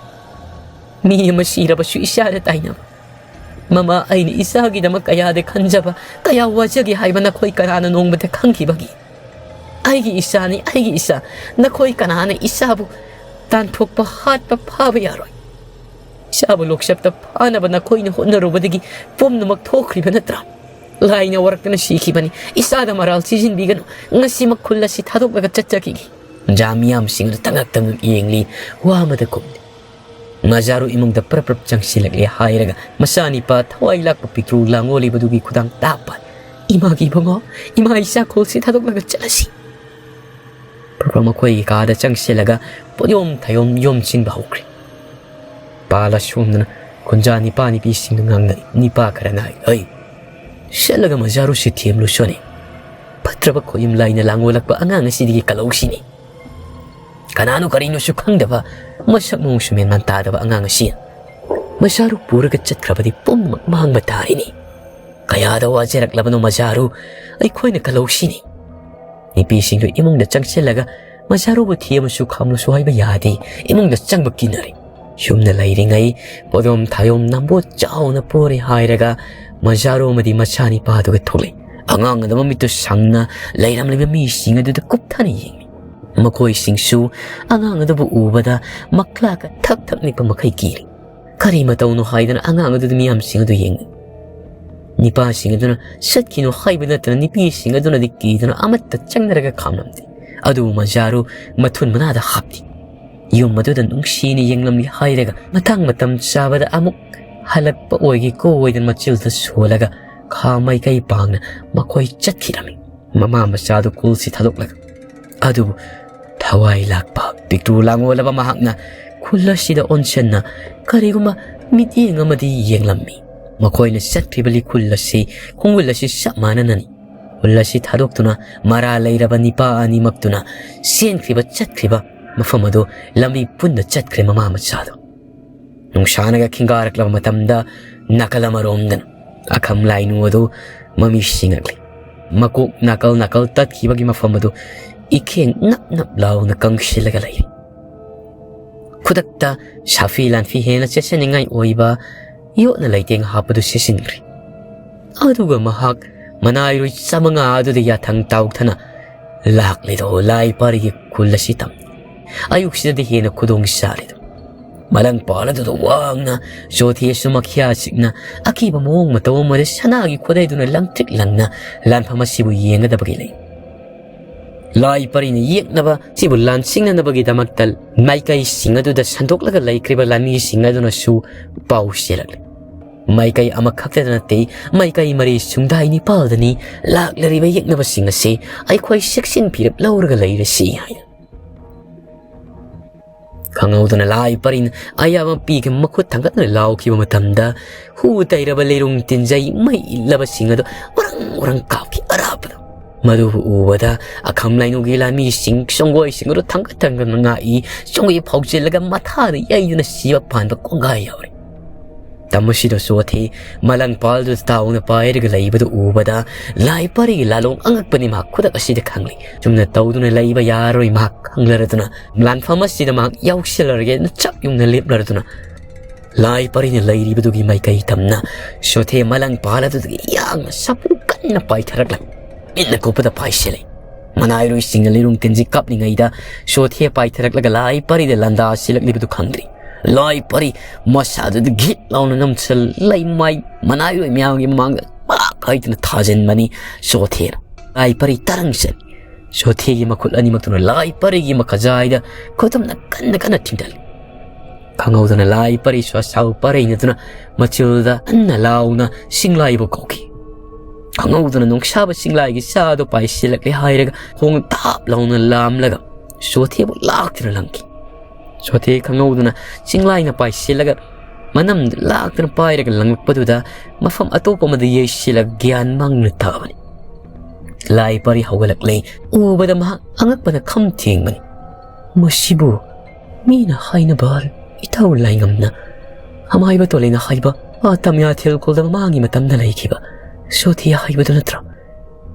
ꯃꯤ ꯑꯃ ꯁꯤꯔꯕꯁꯨ ꯏꯆꯥꯗ ꯇꯥꯏꯅꯕ꯫ ꯃꯃꯥ, ꯑꯩꯅ ꯏꯆꯥꯒꯤꯗꯃꯛ ꯀꯌꯥꯗ ꯈꯟꯖꯕ, ꯀꯌꯥ ꯋꯥꯖꯒꯦ ꯍꯥꯏꯕ ꯅꯈꯣꯏ ꯀꯅꯥꯅ ꯅꯣꯡꯃꯇ ꯈꯪꯈꯤꯕꯒꯦ? ꯑꯩꯒꯤ ꯏꯆꯥꯅꯤ, ꯑꯩꯒꯤ ꯏꯆꯥ꯫ ꯅꯈꯣꯏ ꯀꯅꯥꯅ ꯏꯆꯥꯕꯨ ꯇꯥꯟꯊꯣꯛꯄ, ꯍꯥꯠꯄ, ꯐꯥꯕ ꯌꯥꯔꯣꯏ꯫ ꯏꯁꯥꯕꯨ ꯂꯣꯛꯆꯞꯇ ꯐꯥꯅꯕ ꯅꯈꯣꯏꯅ ꯍꯣꯠꯅꯔꯨꯕꯗꯒꯤ ꯄꯨꯝꯅꯃꯛ ꯊꯣꯛꯈ꯭ꯔꯤꯕ ꯅꯠꯇ꯭ꯔꯥ? ꯂꯥꯏꯅ ꯋꯥꯔꯛꯇꯅ ꯁꯤꯈꯤꯕꯅꯤ꯫ ꯏꯁꯥꯗ ꯃꯔꯥꯜ ꯁꯤꯖꯤꯟꯕꯤꯒꯅꯨ꯫ ꯉꯁꯤꯃꯛ ꯈꯨꯜ ꯑꯁꯤ ꯊꯥꯗꯣꯛꯂꯒ ꯆꯠꯆꯈꯤꯒꯦ꯫ ꯖꯥ ꯃꯤꯌꯥꯝꯁꯤꯡ ꯑꯗꯨ ꯇꯉꯛ ꯇꯉꯛ ꯌꯦꯡꯂꯤ, ꯋꯥ ꯑꯃꯗ ꯈꯨꯝꯗꯦ꯫ ꯃꯖꯥꯔꯨ ꯏꯃꯨꯡꯗ ꯄ꯭ꯔꯞ ꯄ꯭ꯔꯞ ꯆꯪꯁꯤꯜꯂꯛꯂꯦ ꯍꯥꯏꯔꯒ ꯃꯆꯥꯅꯤꯄꯥ ꯊꯋꯥꯏ ꯂꯥꯛꯄ ꯄꯤꯛꯇ꯭ꯔꯨ ꯂꯥꯡꯑꯣꯜꯂꯤꯕꯗꯨꯒꯤ ꯈꯨꯗꯥꯡ ꯇꯥꯛꯄ, "ꯏꯃꯥꯒꯤ ꯏꯕꯨꯡꯉꯣ, ꯏꯃꯥ ꯏꯆꯥ ꯈꯨꯜꯁꯤ ꯊꯥꯗꯣꯛꯂꯒ ꯆꯠꯂꯁꯤ꯫" ꯄ꯭ꯔꯞ ꯄ꯭ꯔꯞ ꯃꯈꯣꯏꯒꯤ ꯀꯥꯗ ꯆꯪꯁꯤꯜꯂꯒ ꯄꯣꯠꯌꯣꯝ ꯊꯌꯣꯝ ꯌꯣꯝꯁꯤꯟꯕ ꯍꯧꯈ꯭ꯔꯦ꯫ ꯄꯥꯜꯂ ꯁꯣꯝꯗꯅ ꯈꯨꯟꯖꯥ ꯅꯤꯄꯥ ꯅꯤꯄꯤꯁꯤꯡꯗꯨ ꯉꯥꯡꯅꯔꯤ꯫ ꯅꯤꯄꯥ ꯈꯔꯅ ꯍꯥꯏ, "ꯑꯩ ꯁꯠꯂꯒ ꯃꯖꯥꯔꯨꯁꯤ ꯊꯦꯝꯂꯨꯁꯣꯅꯦ꯫ ꯐꯠꯇ꯭ꯔꯕ ꯈꯣꯌꯨꯝ ꯂꯥꯏꯅ ꯂꯥꯡꯑꯣꯜꯂꯛꯄ ꯑꯉꯥꯡ ꯑꯁꯤꯗꯒꯤ ꯀꯜꯍꯧꯁꯤꯅꯦ꯫ ꯀꯅꯥꯅꯣ ꯀꯔꯤꯅꯣꯁꯨ ꯈꯪꯗꯕ, ꯃꯁꯛ ꯃꯑꯣꯡꯁꯨ ꯃꯦꯟꯃꯥꯟ ꯇꯥꯗꯕ ꯑꯉꯥꯡ ꯑꯁꯤ ꯃꯖꯥꯔꯨ ꯄꯨꯔꯒ ꯆꯠꯈ꯭ꯔꯕꯗꯤ ꯄꯨꯝꯅꯃꯛ ꯃꯥꯡꯕ ꯇꯥꯔꯤꯅꯤ꯫ ꯀꯌꯥꯗ ꯋꯥꯖꯔꯛꯂꯕꯅꯣ ꯃꯖꯥꯔꯨ, ꯑꯩꯈꯣꯏꯅ ꯀꯜꯍꯧꯁꯤꯅꯤ꯫" ꯅꯨꯄꯤꯁꯤꯡꯗꯨ ꯏꯃꯨꯡꯗ ꯆꯪꯁꯤꯜꯂꯒ ꯃꯖꯥꯔꯨꯕꯨ ꯊꯦꯝꯃꯁꯨ ꯈꯥꯝꯂꯁꯨ ꯍꯥꯏꯕ ꯌꯥꯗꯦ꯫ ꯏꯃꯨꯡꯗ ꯆꯪꯕ ꯀꯤꯅꯔꯦ꯫ ꯌꯨꯝꯗ ꯂꯩꯔꯤꯉꯩ ꯄꯣꯗꯣꯝ ꯊꯥꯌꯣꯝ ꯅꯝꯕꯣꯠ ꯆꯥꯎꯅ ꯄꯣꯔꯦ ꯍꯥꯏꯔꯒ ꯃꯖꯥꯔꯨ ꯑꯃꯗꯤ ꯃꯆꯥꯅꯤꯄꯥꯗꯨꯒ ꯊꯣꯛꯂꯛꯏ꯫ ꯑꯉꯥꯡ ꯑꯗꯨ ꯃꯃꯤꯠꯇꯨ ꯁꯪꯅ ꯂꯩꯔꯝꯂꯤꯕ ꯃꯤꯁꯤꯡ ꯑꯗꯨꯗ ꯀꯨꯞꯊꯅ ꯌꯦꯡꯂꯤ꯫ ꯃꯈꯣꯏꯁꯤꯡꯁꯨ ꯑꯉꯥꯡ ꯑꯗꯨꯕꯨ ꯎꯕꯗ ꯃꯀ꯭ꯂꯥꯛꯀ ꯊꯛ ꯊꯛ ꯅꯤꯛꯄ ꯃꯈꯩ ꯀꯤꯔꯤ꯫ ꯀꯔꯤ ꯃꯇꯧꯅꯣ ꯍꯥꯏꯗꯅ ꯑꯉꯥꯡ ꯑꯗꯨꯗ ꯃꯤꯌꯥꯝꯁꯤꯡ ꯑꯗꯨ ꯌꯦꯡꯅꯩ꯫ ꯅꯤꯄꯥꯁꯤꯡ ꯑꯗꯨꯅ ꯆꯠꯈꯤꯅꯨ ꯍꯥꯏꯕ ꯅꯠꯇꯅ ꯅꯨꯄꯤꯁꯤꯡ ꯑꯗꯨꯅꯗꯤ ꯀꯤꯗꯨꯅ ꯑꯃꯠꯇ ꯆꯪꯅꯔꯒ ꯈꯥꯝꯂꯝꯗꯦ꯫ ꯑꯗꯨꯕꯨ ꯃꯖꯥꯔꯨ ꯃꯊꯨꯟ ꯃꯅꯥꯗ ꯍꯥꯞꯇꯦ꯫ ꯌꯨꯝ ꯑꯗꯨꯗ ꯅꯨꯡꯁꯤꯅ ꯌꯦꯡꯂꯝꯂꯤ ꯍꯥꯏꯔꯒ ꯃꯇꯥꯡ ꯃꯇꯝ ꯆꯥꯕꯗ ꯑꯃꯨꯛ ꯍꯜꯂꯛꯄ ꯑꯣꯏꯒꯦ ꯀꯣ ꯑꯣꯏꯗꯅ ꯃꯆꯤꯜꯗ ꯁꯣꯜꯂꯒ ꯈꯥ ꯃꯥꯏꯀꯩ ꯄꯥꯡꯅ ꯃꯈꯣꯏ ꯆꯠꯈꯤꯔꯝꯃꯤ꯫ ꯃꯃꯥ ꯃꯆꯥꯗꯨ ꯈꯨꯜꯁꯤ ꯊꯥꯗꯣꯛꯂꯒ꯫ ꯑꯗꯨꯕꯨ ꯊꯋꯥꯏ ꯂꯥꯛꯄ ꯄꯤꯛꯇ꯭ꯔꯨ ꯂꯥꯡꯑꯣꯜꯂꯕ ꯃꯍꯥꯛꯅ ꯈꯨꯜ ꯑꯁꯤꯗ ꯑꯣꯟꯁꯤꯟꯅ ꯀꯔꯤꯒꯨꯝꯕ ꯃꯤꯠꯌꯦꯡ ꯑꯃꯗꯤ ꯌꯦꯡꯂꯝꯃꯤ꯫ ꯃꯈꯣꯏꯅ ꯆꯠꯈ꯭ꯔꯤꯕ ꯂꯤꯈꯨꯜ ꯑꯁꯤ, ꯈꯣꯡꯒꯨꯜ ꯑꯁꯤ ꯆꯞ ꯃꯥꯟꯅꯅꯅꯤ꯫ ꯈꯨꯜ ꯑꯁꯤ ꯊꯥꯗꯣꯛꯇꯨꯅ ꯃꯔꯥ ꯂꯩꯔꯕ ꯅꯤꯄꯥ ꯑꯅꯤꯃꯛꯇꯨꯅ ꯆꯦꯟꯈ꯭ꯔꯤꯕ ꯆꯠꯈ꯭ꯔꯤꯕ ꯃꯐꯝ ꯑꯗꯨ ꯂꯝꯕꯤ ꯄꯨꯟꯅ ꯆꯠꯈ꯭ꯔꯦ ꯃꯃꯥ ꯃꯆꯥꯗꯨ꯫ ꯅꯨꯡꯁꯥꯅꯒ ꯈꯤꯡꯒꯥꯔꯛꯂꯕ ꯃꯇꯝꯗ ꯅꯥꯀꯜ ꯑꯃꯔꯣꯝꯗꯅ ꯑꯈꯝ ꯂꯥꯏꯅꯨ ꯑꯗꯨ ꯃꯃꯤ ꯁꯤꯡꯉꯛꯂꯤ꯫ ꯃꯀꯣꯛ ꯅꯥꯀꯜ ꯅꯥꯀꯜ ꯇꯠꯈꯤꯕꯒꯤ ꯃꯐꯝ ꯑꯗꯨ ꯏꯈꯦꯡ ꯅꯞ ꯅꯞ ꯂꯥꯎꯅ ꯀꯪꯁꯤꯜꯂꯒ ꯂꯩꯔꯤ꯫ ꯈꯨꯗꯛꯇ ꯁꯥꯐꯤ ꯂꯥꯟꯐꯤ ꯍꯦꯟꯅ ꯆꯦꯠꯁꯤꯟꯅꯤꯡꯉꯥꯏ ꯑꯣꯏꯕ ꯌꯣꯠꯅ ꯂꯩꯇꯦꯡ ꯍꯥꯞꯄꯗꯨ ꯁꯤꯖꯤꯟꯈ꯭ꯔꯦ꯫ ꯑꯗꯨꯒ ꯃꯍꯥꯛ ꯃꯅꯥꯏꯔꯣꯏ ꯆꯥꯃꯉꯥ ꯑꯗꯨꯗ ꯌꯥꯊꯪ ꯇꯥꯎꯊꯅ ꯂꯥꯛꯂꯤꯗꯣ ꯂꯥꯏ ꯄꯥꯔꯤꯒꯤ ꯈꯨꯜ ꯑꯁꯤ ꯇꯝ꯫ ꯑꯌꯨꯛꯁꯤꯗꯗꯤ ꯍꯦꯟꯅ ꯈꯨꯗꯣꯡ ꯆꯥꯔꯤꯗꯣ꯫ ꯃꯂꯪꯄꯥꯜ ꯑꯗꯨꯗ ꯋꯥꯡꯅ ꯆꯣꯊꯦꯁꯨ ꯃꯈ꯭ꯌꯥ ꯆꯤꯛꯅ ꯑꯀꯤꯕ ꯃꯑꯣꯡ ꯃꯇꯧ ꯑꯃꯗ ꯁꯅꯥꯒꯤ ꯈꯨꯗꯩꯗꯨꯅ ꯂꯪꯇ꯭ꯔꯤꯛ ꯂꯪꯅ ꯂꯥꯟꯐꯝ ꯑꯁꯤꯕꯨ ꯌꯦꯡꯒꯗꯕꯒꯤ ꯂꯩ꯫ ꯂꯥꯏ ꯄꯔꯤꯅ ꯌꯦꯛꯅꯕ ꯁꯤꯕꯨ ꯂꯥꯟꯁꯤꯡꯅꯅꯕꯒꯤꯗꯃꯛꯇ ꯃꯥꯏꯀꯩꯁꯤꯡ ꯑꯗꯨꯗ ꯁꯟꯗꯣꯛꯂꯒ ꯂꯩꯈ꯭ꯔꯤꯕ ꯂꯥꯟꯃꯤꯁꯤꯡ ꯑꯗꯨꯅꯁꯨ ꯄꯥꯎ ꯆꯦꯜꯂꯛꯂꯤ꯫ ꯃꯥꯏꯀꯩ ꯑꯃꯈꯛꯇꯗ ꯅꯠꯇꯦ, ꯃꯥꯏꯀꯩ ꯃꯔꯤ ꯁꯨꯝꯗꯥꯏ ꯅꯤꯄꯥꯜꯗꯅꯤ ꯂꯥꯛꯂꯤꯕ ꯌꯦꯛꯅꯕꯁꯤꯡ ꯑꯁꯤ ꯑꯩꯈꯣꯏ ꯆꯦꯛꯁꯤꯟ ꯐꯤꯔꯦꯞ ꯂꯧꯔꯒ ꯂꯩꯔꯁꯤ ꯍꯥꯏꯅ꯫ ꯈꯪꯍꯧꯗꯅ ꯂꯥꯏ ꯄꯔꯤꯅ ꯑꯌꯥꯕ ꯄꯤꯒ ꯃꯈꯨꯠ ꯊꯥꯡꯒꯠꯅ ꯂꯥꯎꯈꯤꯕ ꯃꯇꯝꯗ ꯍꯨ ꯇꯩꯔꯕ ꯂꯩꯔꯨꯡ ꯇꯤꯟꯖꯩ ꯃꯩ ꯏꯜꯂꯕꯁꯤꯡ ꯑꯗꯨ ꯎꯔꯪ ꯎꯔꯪ ꯀꯥꯞꯈꯤ ꯑꯔꯥꯞꯄꯗ꯫ ꯃꯗꯨꯕꯨ ꯎꯕꯗ ꯑꯈꯝ ꯂꯥꯏꯅꯨꯒꯤ ꯂꯥꯟꯃꯤꯁꯤꯡ ꯆꯣꯡꯒꯣꯏꯁꯤꯡ ꯑꯗꯨ ꯊꯥꯡꯒꯠ ꯊꯥꯡꯒꯠꯅ ꯉꯥꯛꯏ꯫ ꯆꯣꯡꯒꯣꯏ ꯐꯥꯎꯖꯤꯜꯂꯒ ꯃꯊꯥꯗ ꯌꯩꯗꯨꯅ ꯁꯤꯕ ꯄꯥꯟꯕ ꯀꯣꯡꯒꯥꯏ ꯌꯥꯎꯔꯤ꯫ ꯇꯝꯕꯁꯤꯗ ꯆꯣꯊꯦ ꯃꯂꯪꯄꯥꯜꯗꯨ ꯇꯥꯎꯅ ꯄꯥꯏꯔꯒ ꯂꯩꯕꯗꯨ ꯎꯕꯗ ꯂꯥꯏ ꯄꯔꯤꯒꯤ ꯂꯥꯂꯣꯡ ꯑꯉꯛꯄꯅꯤ ꯃꯍꯥꯛ ꯈꯨꯗꯛ ꯑꯁꯤꯗ ꯈꯪꯂꯤ꯫ ꯆꯨꯝꯅ ꯇꯧꯗꯨꯅ ꯂꯩꯕ ꯌꯥꯔꯔꯣꯏ ꯃꯍꯥꯛ ꯈꯪꯂꯔꯗꯨꯅ ꯂꯥꯟꯐꯝ ꯑꯁꯤꯗ ꯃꯍꯥꯛ ꯌꯥꯎꯁꯤꯜꯂꯔꯒꯦꯅ ꯆꯞ ꯌꯨꯡꯅ ꯂꯦꯞꯂꯔꯗꯨꯅ ꯂꯥꯏ ꯄꯔꯤꯅ ꯂꯩꯔꯤꯕꯗꯨꯒꯤ ꯃꯥꯏꯀꯩ ꯇꯝꯅ ꯆꯣꯊꯦ ꯃꯂꯪꯄꯥꯜ ꯑꯗꯨꯗꯒꯤ ꯌꯥꯡꯅ ꯁꯥꯐꯨ ꯀꯟꯅ ꯄꯥꯏꯊꯔꯛꯂꯝꯃꯤ꯫ ꯃꯤꯠꯅ ꯀꯨꯞꯄꯗ ꯄꯥꯏꯁꯤꯜꯂꯤ꯫ ꯃꯅꯥꯏꯔꯣꯏꯁꯤꯡꯅ ꯂꯤꯔꯨꯡ ꯇꯤꯟꯖꯤ ꯀꯥꯞꯂꯤꯉꯩꯗ ꯆꯣꯊꯦ ꯄꯥꯏꯊꯔꯛꯂꯒ ꯂꯥꯏ ꯄꯔꯤꯗ ꯂꯥꯟꯗꯥ ꯁꯤꯜꯂꯛꯂꯤꯕꯗꯨ ꯈꯪꯗ꯭ꯔꯤ꯫ ꯂꯥꯏ ꯄꯔꯤ ꯃꯁꯥꯗꯨꯗ ꯘꯤꯠ ꯂꯥꯎꯅ ꯅꯝꯁꯤꯜ ꯂꯩꯃꯥꯏ ꯃꯅꯥꯏꯔꯣꯏ ꯃꯌꯥꯝꯒꯤ ꯃꯃꯥꯡꯗ ꯄꯥꯛ ꯍꯥꯏꯗꯨꯅ ꯊꯥꯖꯤꯟꯕꯅꯤ ꯆꯣꯊꯦꯅ꯫ ꯂꯥꯏ ꯄꯔꯤ ꯇꯔꯪ ꯆꯠꯂꯤ꯫ ꯆꯣꯊꯦꯒꯤ ꯃꯈꯨꯠ ꯑꯅꯤꯃꯛꯇꯨꯅ ꯂꯥꯏ ꯄꯔꯤꯒꯤ ꯃꯈꯖꯥꯏꯗ ꯈꯨꯇꯨꯝꯅ ꯀꯟꯅ ꯀꯟꯅ ꯊꯤꯡꯖꯤꯜꯂꯤ꯫ ꯈꯪꯍꯧꯗꯅ ꯂꯥꯏ ꯄꯔꯤ ꯁ꯭ꯋꯥꯁꯥꯎ ꯄꯔꯩꯅꯗꯨꯅ ꯃꯆꯤꯜꯗ ꯀꯟꯅ ꯂꯥꯎꯅ ꯁꯤꯡꯂꯥꯏꯕꯨ ꯀꯧꯈꯤ꯫ ꯈꯪꯍꯧꯗꯅ ꯅꯨꯡꯁꯥꯕ ꯁꯤꯡꯂꯥꯏꯒꯤ ꯆꯥꯗꯣ ꯄꯥꯏꯁꯤꯜꯂꯛꯂꯦ ꯍꯥꯏꯔꯒ ꯈꯣꯡ ꯊꯥꯞ ꯂꯥꯎꯅ ꯂꯥꯝꯂꯒ ꯆꯣꯊꯦꯕꯨ ꯂꯥꯛꯇꯨꯅ ꯂꯪꯈꯤ꯫ ꯆꯣꯊꯦ ꯈꯪꯍꯧꯗꯅ ꯁꯤꯡꯂꯥꯏꯅ ꯄꯥꯏꯁꯤꯜꯂꯒ ꯃꯅꯝꯗ ꯂꯥꯛꯇꯨꯅ ꯄꯥꯏꯔꯒ ꯂꯪꯂꯛꯄꯗꯨꯗ ꯃꯐꯝ ꯑꯇꯣꯞꯄ ꯑꯃꯗ ꯌꯩꯁꯤꯜꯂꯒ ꯒ꯭ꯌꯥꯟ ꯃꯥꯡꯅ ꯇꯥꯕꯅꯤ꯫ ꯂꯥꯏ ꯄꯔꯤ ꯍꯧꯒꯠꯂꯛꯂꯦ꯫ ꯎꯕꯗ ꯃꯍꯥꯛ ꯑꯉꯛꯄꯅ ꯈꯝ ꯊꯦꯡꯕꯅꯤ꯫ ꯃꯁꯤꯕꯨ ꯃꯤꯅ ꯍꯥꯏꯅꯕ ꯏꯊꯧ ꯂꯥꯏꯉꯝꯅ ꯑꯃꯥꯏꯕ ꯇꯣꯂꯦꯅ ꯍꯥꯏꯕ ꯑꯥ ꯇꯝꯌꯥꯊꯦꯜ ꯈꯨꯜꯗ ꯃꯃꯥꯡꯒꯤ ꯃꯇꯝꯗ ꯂꯩꯈꯤꯕ ꯁꯣꯊꯤ ꯍꯥꯏꯕꯗꯨ ꯅꯠꯇ꯭ꯔꯣ?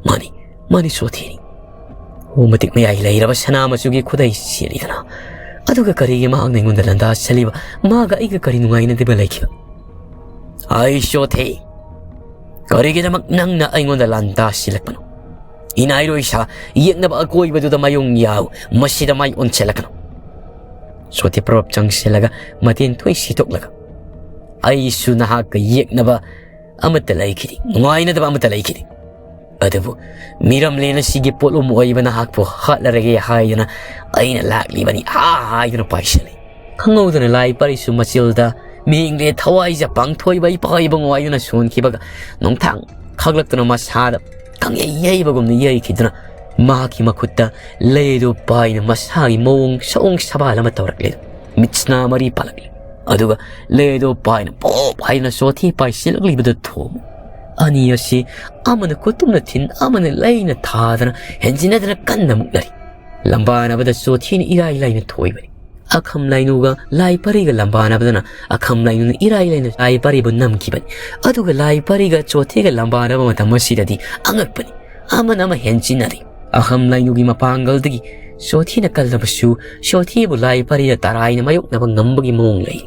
ꯃꯥꯅꯤ, ꯃꯥꯅꯤ ꯁꯣꯊꯤꯅꯤ꯫ ꯍꯨ ꯃꯇꯤꯛ ꯃꯌꯥꯏ ꯂꯩꯔꯕ ꯁꯅꯥ ꯃꯆꯨꯒꯤ ꯈꯨꯗꯩ ꯁꯦꯠꯂꯤꯗꯅ꯫ ꯑꯗꯨꯒ ꯀꯔꯤꯒꯤ ꯃꯍꯥꯛꯅ ꯑꯩꯉꯣꯟꯗ ꯂꯥꯟꯗꯥ ꯁꯤꯜꯂꯤꯕ? ꯃꯥꯒ ꯑꯩꯒ ꯀꯔꯤ ꯅꯨꯡꯉꯥꯏꯅꯗꯕ ꯂꯩꯈꯤꯕ? ꯑꯩ ꯁꯣꯊꯤ꯫ ꯀꯔꯤꯒꯤꯗꯃꯛ ꯅꯪꯅ ꯑꯩꯉꯣꯟꯗ ꯂꯥꯟꯗꯥ ꯁꯤꯜꯂꯛꯄꯅꯣ? ꯏꯅꯥꯏꯔꯣꯏ ꯁꯥ ꯌꯦꯛꯅꯕ ꯑꯀꯣꯏꯕꯗꯨꯗ ꯃꯌꯨꯡ ꯌꯥꯎ, ꯃꯁꯤꯗ ꯃꯥꯏ ꯑꯣꯟꯁꯤꯜꯂꯛꯀꯅꯨ꯫ ꯁꯣꯊꯤ ꯄ꯭ꯔꯣꯞ ꯆꯪꯁꯤꯜꯂꯒ ꯃꯇꯦꯟ ꯊꯣꯏ ꯁꯤꯠꯇꯣꯛꯂꯒ, "ꯑꯩꯁꯨ ꯅꯍꯥꯛꯀ ꯌꯦꯛꯅꯕ ꯑꯃꯠꯇ ꯂꯩꯈꯤꯗꯦ, ꯅꯨꯡꯉꯥꯏꯅꯗꯕ ꯑꯃꯠꯇ ꯂꯩꯈꯤꯗꯦ꯫ ꯑꯗꯨꯕꯨ ꯃꯤꯔꯝꯂꯦꯟ ꯑꯁꯤꯒꯤ ꯄꯣꯠꯂꯨꯝ ꯑꯣꯏꯕ ꯅꯍꯥꯛꯄꯨ ꯍꯥꯠꯂꯔꯒꯦ ꯍꯥꯏꯗꯅ ꯑꯩꯅ ꯂꯥꯛꯂꯤꯕꯅꯤ" ꯍꯥ ꯍꯥꯏꯗꯨꯅ ꯄꯥꯏꯁꯤꯜꯂꯤ꯫ ꯈꯪꯍꯧꯗꯅ ꯂꯥꯏ ꯄꯔꯤꯁꯨ ꯃꯆꯤꯜꯗ ꯃꯤꯡꯂꯦ ꯊꯋꯥꯏꯖ ꯄꯥꯡꯊꯣꯏꯕ ꯏꯄꯥꯏꯕ ꯉꯥꯏꯗꯨꯅ ꯁꯣꯟꯈꯤꯕꯒ ꯅꯣꯡꯊꯥꯡ ꯈꯥꯛꯂꯛꯇꯨꯅ ꯃꯁꯥꯗ ꯀꯪꯌꯩ ꯌꯩꯕꯒꯨꯝꯅ ꯌꯩꯈꯤꯗꯨꯅ ꯃꯍꯥꯛꯀꯤ ꯃꯈꯨꯠꯇ ꯂꯩꯗꯨ ꯄꯥꯏꯅ ꯃꯁꯥꯒꯤ ꯃꯑꯣꯡ ꯁꯑꯣꯡ ꯁꯕꯥꯜ ꯑꯃ ꯇꯧꯔꯛꯂꯦ꯫ ꯃꯤꯠꯁꯅꯥ ꯃꯔꯤ ꯄꯥꯜꯂꯛꯂꯦ꯫ ꯑꯗꯨꯒ ꯂꯩꯗꯨ ꯄꯥꯏꯅ ꯄꯣꯞ ꯍꯥꯏꯅ ꯁꯣꯊꯤ ꯄꯥꯏꯁꯤꯜꯂꯛꯂꯤꯕꯗꯨ ꯊꯣꯝꯃꯨ꯫ ꯑꯅꯤ ꯑꯁꯤ ꯑꯃꯅ ꯈꯨꯠꯇꯨꯝꯅ ꯊꯤꯟ ꯑꯃꯅ ꯂꯩꯅ ꯊꯥꯗꯅ ꯍꯦꯟꯖꯤꯟꯅꯗꯅ ꯀꯟꯅ ꯃꯨꯛꯅꯔꯤ꯫ ꯂꯝꯕꯥꯅꯕꯗ ꯁꯣꯊꯤꯅ ꯏꯔꯥꯏ ꯂꯥꯏꯅ ꯊꯣꯏꯕꯅꯤ꯫ ꯑꯈꯝ ꯂꯥꯏꯅꯨꯒ ꯂꯥꯏ ꯄꯔꯤꯒ ꯂꯝꯕꯥꯅꯕꯗꯅ ꯑꯈꯝ ꯂꯥꯏꯅꯨꯅ ꯏꯔꯥꯏ ꯂꯥꯏꯅ ꯂꯥꯏ ꯄꯔꯤꯕꯨ ꯅꯝꯈꯤꯕꯅꯤ꯫ ꯑꯗꯨꯒ ꯂꯥꯏ ꯄꯔꯤꯒ ꯆꯣꯊꯤꯒ ꯂꯝꯕꯥꯅꯕ ꯃꯇꯝ ꯑꯁꯤꯗꯗꯤ ꯑꯉꯛꯄꯅꯤ꯫ ꯑꯃꯅ ꯑꯃ ꯍꯦꯟꯖꯤꯟꯅꯔꯤ꯫ ꯑꯈꯝ ꯂꯥꯏꯅꯨꯒꯤ ꯃꯄꯥꯡꯒꯜꯗꯒꯤ ꯁꯣꯊꯤꯅ ꯀꯜꯂꯕꯁꯨ ꯁꯣꯊꯤꯕꯨ ꯂꯥꯏ ꯄꯔꯤꯅ ꯇꯔꯥꯏꯅ ꯃꯥꯌꯣꯛꯅꯕ ꯉꯝꯕꯒꯤ ꯃꯑꯣꯡ ꯂꯩ꯫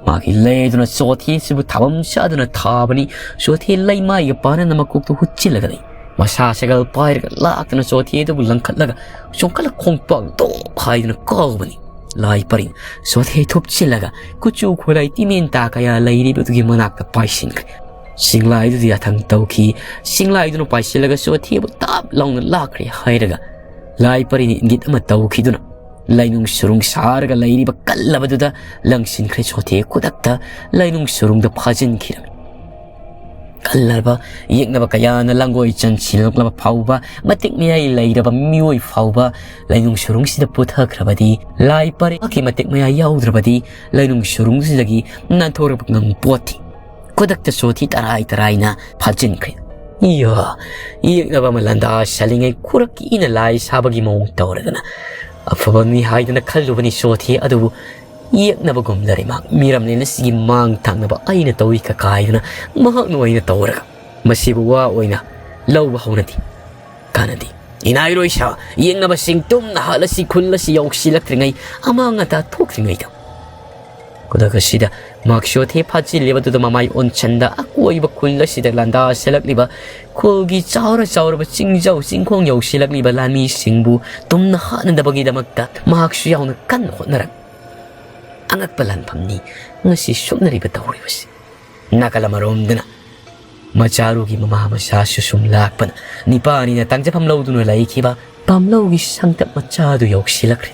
ꯃꯥꯒꯤ ꯂꯩꯗꯨꯅ ꯁꯣꯊꯤꯁꯤꯕꯨ ꯊꯥꯕꯝ ꯆꯥꯗꯨꯅ ꯊꯥꯕꯅꯤ꯫ ꯁꯣꯊꯤ ꯂꯩꯃꯥꯏꯒ ꯄꯥꯅꯅ ꯃꯀꯣꯛꯇꯨ ꯍꯨꯠꯆꯤꯜꯂꯒ ꯂꯩ꯫ ꯃꯁꯥ ꯁꯦꯒꯜ ꯄꯥꯏꯔꯒ ꯂꯥꯛꯇꯨꯅ ꯁꯣꯊꯤ ꯑꯗꯨꯕꯨ ꯂꯪꯈꯠꯂꯒ ꯆꯣꯡꯈꯠꯂ ꯈꯣꯡꯄꯥꯛ ꯗꯣꯞ ꯍꯥꯏꯗꯨꯅ ꯀꯥꯎꯕꯅꯤ꯫ ꯂꯥꯏ ꯄꯔꯤꯅ ꯁꯣꯊꯤ ꯊꯨꯞꯆꯤꯜꯂꯒ ꯀꯨꯆꯨ ꯈꯨꯂꯥꯏ ꯇꯤꯃꯦꯟ ꯇꯥ ꯀꯌꯥ ꯂꯩꯔꯤꯕꯗꯨꯒꯤ ꯃꯅꯥꯛꯇ ꯄꯥꯏꯁꯤꯟꯈ꯭ꯔꯦ꯫ ꯆꯤꯡꯂꯥꯏꯗꯨꯗ ꯌꯥꯊꯪ ꯇꯧꯈꯤ꯫ ꯆꯤꯡꯂꯥꯏꯗꯨꯅ ꯄꯥꯏꯁꯤꯜꯂꯒ ꯁꯣꯊꯤꯕꯨ ꯇꯥꯞ ꯂꯥꯎꯅ ꯂꯥꯛꯈ꯭ꯔꯦ ꯍꯥꯏꯔꯒ ꯂꯥꯏ ꯄꯔꯤꯅ ꯏꯪꯒꯤꯠ ꯑꯃ ꯇꯧꯈꯤꯗꯨꯅ ꯂꯩꯅꯨꯡ ꯁꯨꯔꯨꯡ ꯁꯥꯔꯒ ꯂꯩꯔꯤꯕ ꯀꯜꯂꯕꯗꯨꯗ ꯂꯪꯁꯤꯟꯈ꯭ꯔꯦ꯫ ꯁꯣꯊꯤ ꯈꯨꯗꯛꯇ ꯂꯩꯅꯨꯡ ꯁꯨꯔꯨꯡꯗ ꯐꯥꯖꯤꯟꯈꯤꯔꯝꯃꯤ꯫ ꯀꯜꯂꯕ ꯌꯦꯛꯅꯕ ꯀꯌꯥꯅ ꯂꯪꯒꯣꯏ ꯆꯟꯁꯤꯜꯂꯛꯂꯕ ꯐꯥꯎꯕ, ꯃꯇꯤꯛ ꯃꯌꯥꯏ ꯂꯩꯔꯕ ꯃꯤꯑꯣꯏ ꯐꯥꯎꯕ ꯂꯩꯅꯨꯡ ꯁꯨꯔꯨꯡꯁꯤꯗ ꯄꯨꯊꯈ꯭ꯔꯕꯗꯤ, ꯂꯥꯏ ꯄꯔꯤꯒꯤ ꯃꯇꯤꯛ ꯃꯌꯥꯏ ꯌꯥꯎꯗ꯭ꯔꯕꯗꯤ ꯂꯩꯅꯨꯡ ꯁꯨꯔꯨꯡꯁꯤꯗꯒꯤ ꯅꯥꯟꯊꯣꯔꯛꯄ ꯉꯝꯄꯣꯠꯇꯦ꯫ ꯈꯨꯗꯛꯇ ꯁꯣꯊꯤ ꯇꯔꯥꯏ ꯇꯔꯥꯏꯅ ꯐꯥꯖꯤꯟꯈ꯭ꯔꯦ꯫ ꯏꯌꯥ, ꯌꯦꯛꯅꯕ ꯑꯃ ꯂꯥꯟꯗꯥ ꯁꯥꯂꯤꯉꯩ ꯈꯨꯔꯛꯀꯤ ꯏꯅ ꯂꯥꯏ ꯁꯥꯕꯒꯤ ꯃꯑꯣꯡ ꯇꯧꯔꯗꯅ ꯑꯐꯕ ꯃꯤ ꯍꯥꯏꯗꯅ ꯈꯜꯂꯨꯕꯅꯤ ꯁꯣꯊꯤ, ꯑꯗꯨꯕꯨ ꯌꯦꯛꯅꯕꯒꯨꯝꯗꯔꯦ ꯃꯍꯥꯛ꯫ ꯃꯤꯔꯝꯂꯦꯟ ꯑꯁꯤꯒꯤ ꯃꯥꯡ ꯊꯥꯛꯅꯕ ꯑꯩꯅ ꯇꯧꯏ ꯀꯀꯥꯏꯗꯨꯅ ꯃꯍꯥꯛꯅ ꯑꯣꯏꯅ ꯇꯧꯔꯒ ꯃꯁꯤꯕꯨ ꯋꯥ ꯑꯣꯏꯅ ꯂꯧꯕ ꯍꯧꯅꯗꯦ꯫ ꯀꯥꯟꯅꯗꯦ꯫ ꯏꯅꯥꯏꯔꯣꯏ ꯁꯥ, ꯌꯦꯛꯅꯕꯁꯤꯡ ꯇꯨꯝꯅ ꯍꯥꯠꯂꯁꯤ, ꯈꯨꯜ ꯑꯁꯤ ꯌꯧꯁꯤꯜꯂꯛꯇ꯭ꯔꯤꯉꯩ, ꯑꯃꯥꯡ ꯑꯇꯥ ꯊꯣꯛꯇ꯭ꯔꯤꯉꯩꯗ꯫ ꯈꯨꯗꯛ ꯑꯁꯤꯗ ꯃꯍꯥꯛꯁꯨ ꯑꯊꯦ ꯐꯥꯖꯤꯜꯂꯤꯕꯗꯨꯗ ꯃꯃꯥꯏ ꯑꯣꯟꯁꯤꯟꯗ ꯑꯀꯣꯏꯕ ꯈꯨꯜ ꯑꯁꯤꯗ ꯂꯥꯟꯗꯥꯁꯤꯜꯂꯛꯂꯤꯕ ꯈꯨꯜꯒꯤ ꯆꯥꯎꯔ ꯆꯥꯎꯔꯕ ꯆꯤꯡꯖꯥꯎ ꯆꯤꯡꯈꯣꯡ ꯌꯧꯁꯤꯜꯂꯛꯂꯤꯕ ꯂꯥꯟꯃꯤꯁꯤꯡꯕꯨ ꯇꯨꯝꯅ ꯍꯥꯠꯅꯗꯕꯒꯤꯗꯃꯛꯇ ꯃꯍꯥꯛꯁꯨ ꯌꯥꯎꯅ ꯀꯟꯅ ꯍꯣꯠꯅꯔꯝꯃꯤ꯫ ꯑꯉꯛꯄ ꯂꯥꯟꯐꯝꯅꯤ ꯉꯁꯤ ꯁꯣꯛꯅꯔꯤꯕ ꯇꯧꯔꯤꯕꯁꯤ꯫ ꯅꯥꯀꯜ ꯑꯃꯔꯣꯝꯗꯅ ꯃꯆꯥꯔꯨꯒꯤ ꯃꯃꯥ ꯃꯆꯥꯁꯨ ꯁꯨꯝ ꯂꯥꯛꯄꯅ ꯅꯤꯄꯥ ꯑꯅꯤꯅ ꯇꯥꯡꯖꯐꯝ ꯂꯧꯗꯨꯅ ꯂꯩꯈꯤꯕ ꯄꯥꯝꯂꯧꯒꯤ ꯁꯪꯇꯞ ꯃꯆꯥꯗꯨ ꯌꯧꯁꯤꯜꯂꯛꯈ꯭ꯔꯦ꯫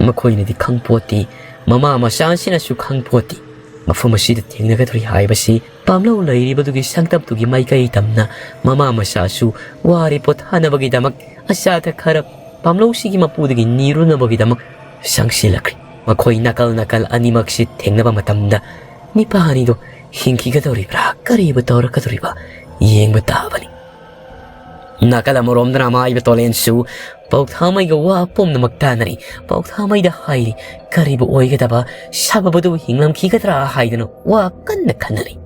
ꯃꯈꯣꯏꯅꯗꯤ ꯈꯪꯄꯣꯠꯇꯦ, ꯃꯃꯥ ꯃꯆꯥꯁꯤꯅꯁꯨ ꯈꯪꯄꯣꯠꯇꯦ꯫ ꯃꯐꯝ ꯑꯁꯤꯗ ꯊꯦꯡꯅꯒꯗꯧꯔꯤ ꯍꯥꯏꯕꯁꯤ ꯄꯥꯝꯂꯧ ꯂꯩꯔꯤꯕꯗꯨꯒꯤ ꯁꯪꯇꯞꯇꯨꯒꯤ ꯃꯥꯏꯀꯩ ꯇꯝꯅ ꯃꯃꯥ ꯃꯆꯥꯁꯨ ꯋꯥꯔꯦ ꯄꯣꯊꯥꯅꯕꯒꯤꯗꯃꯛ ꯑꯆꯥ ꯑꯊꯛ ꯈꯔ ꯄꯥꯝꯂꯧꯁꯤꯒꯤ ꯃꯄꯨꯗꯒꯤ ꯅꯤꯔꯨꯅꯕꯒꯤꯗꯃꯛ ꯆꯪꯁꯤꯜꯂꯛꯈ꯭ꯔꯦ꯫ ꯃꯈꯣꯏ ꯅꯥꯀꯜ ꯅꯥꯀꯜ ꯑꯅꯤꯃꯛꯁꯤ ꯊꯦꯡꯅꯕ ꯃꯇꯝꯗ ꯅꯤꯄꯥ ꯑꯅꯤꯗꯣ ꯍꯤꯡꯈꯤꯒꯗꯧꯔꯤꯕ꯭ꯔꯥ ꯀꯔꯤꯕꯨ ꯇꯧꯔꯛꯀꯗꯧꯔꯤꯕ ꯌꯦꯡꯕ ꯇꯥꯕꯅꯤ꯫ ꯅꯥꯀꯜ ꯑꯃꯔꯣꯝꯗꯅ ꯑꯃꯥꯏꯕ ꯇꯣꯂꯦꯟꯁꯨ ꯄꯥꯎꯊꯥꯃꯩꯒ ꯋꯥ ꯄꯨꯝꯅꯃꯛ ꯇꯥꯅꯔꯤ꯫ ꯄꯥꯎꯊꯥꯃꯩꯗ ꯍꯥꯏꯔꯤ, ꯀꯔꯤꯕꯨ ꯑꯣꯏꯒꯗꯕ, ꯁꯥꯕꯕꯗꯨ ꯍꯤꯡꯂꯝꯈꯤꯒꯗ꯭ꯔꯥ ꯍꯥꯏꯗꯨꯅ ꯋꯥ ꯀꯟꯅ ꯈꯟꯅꯔꯤ꯫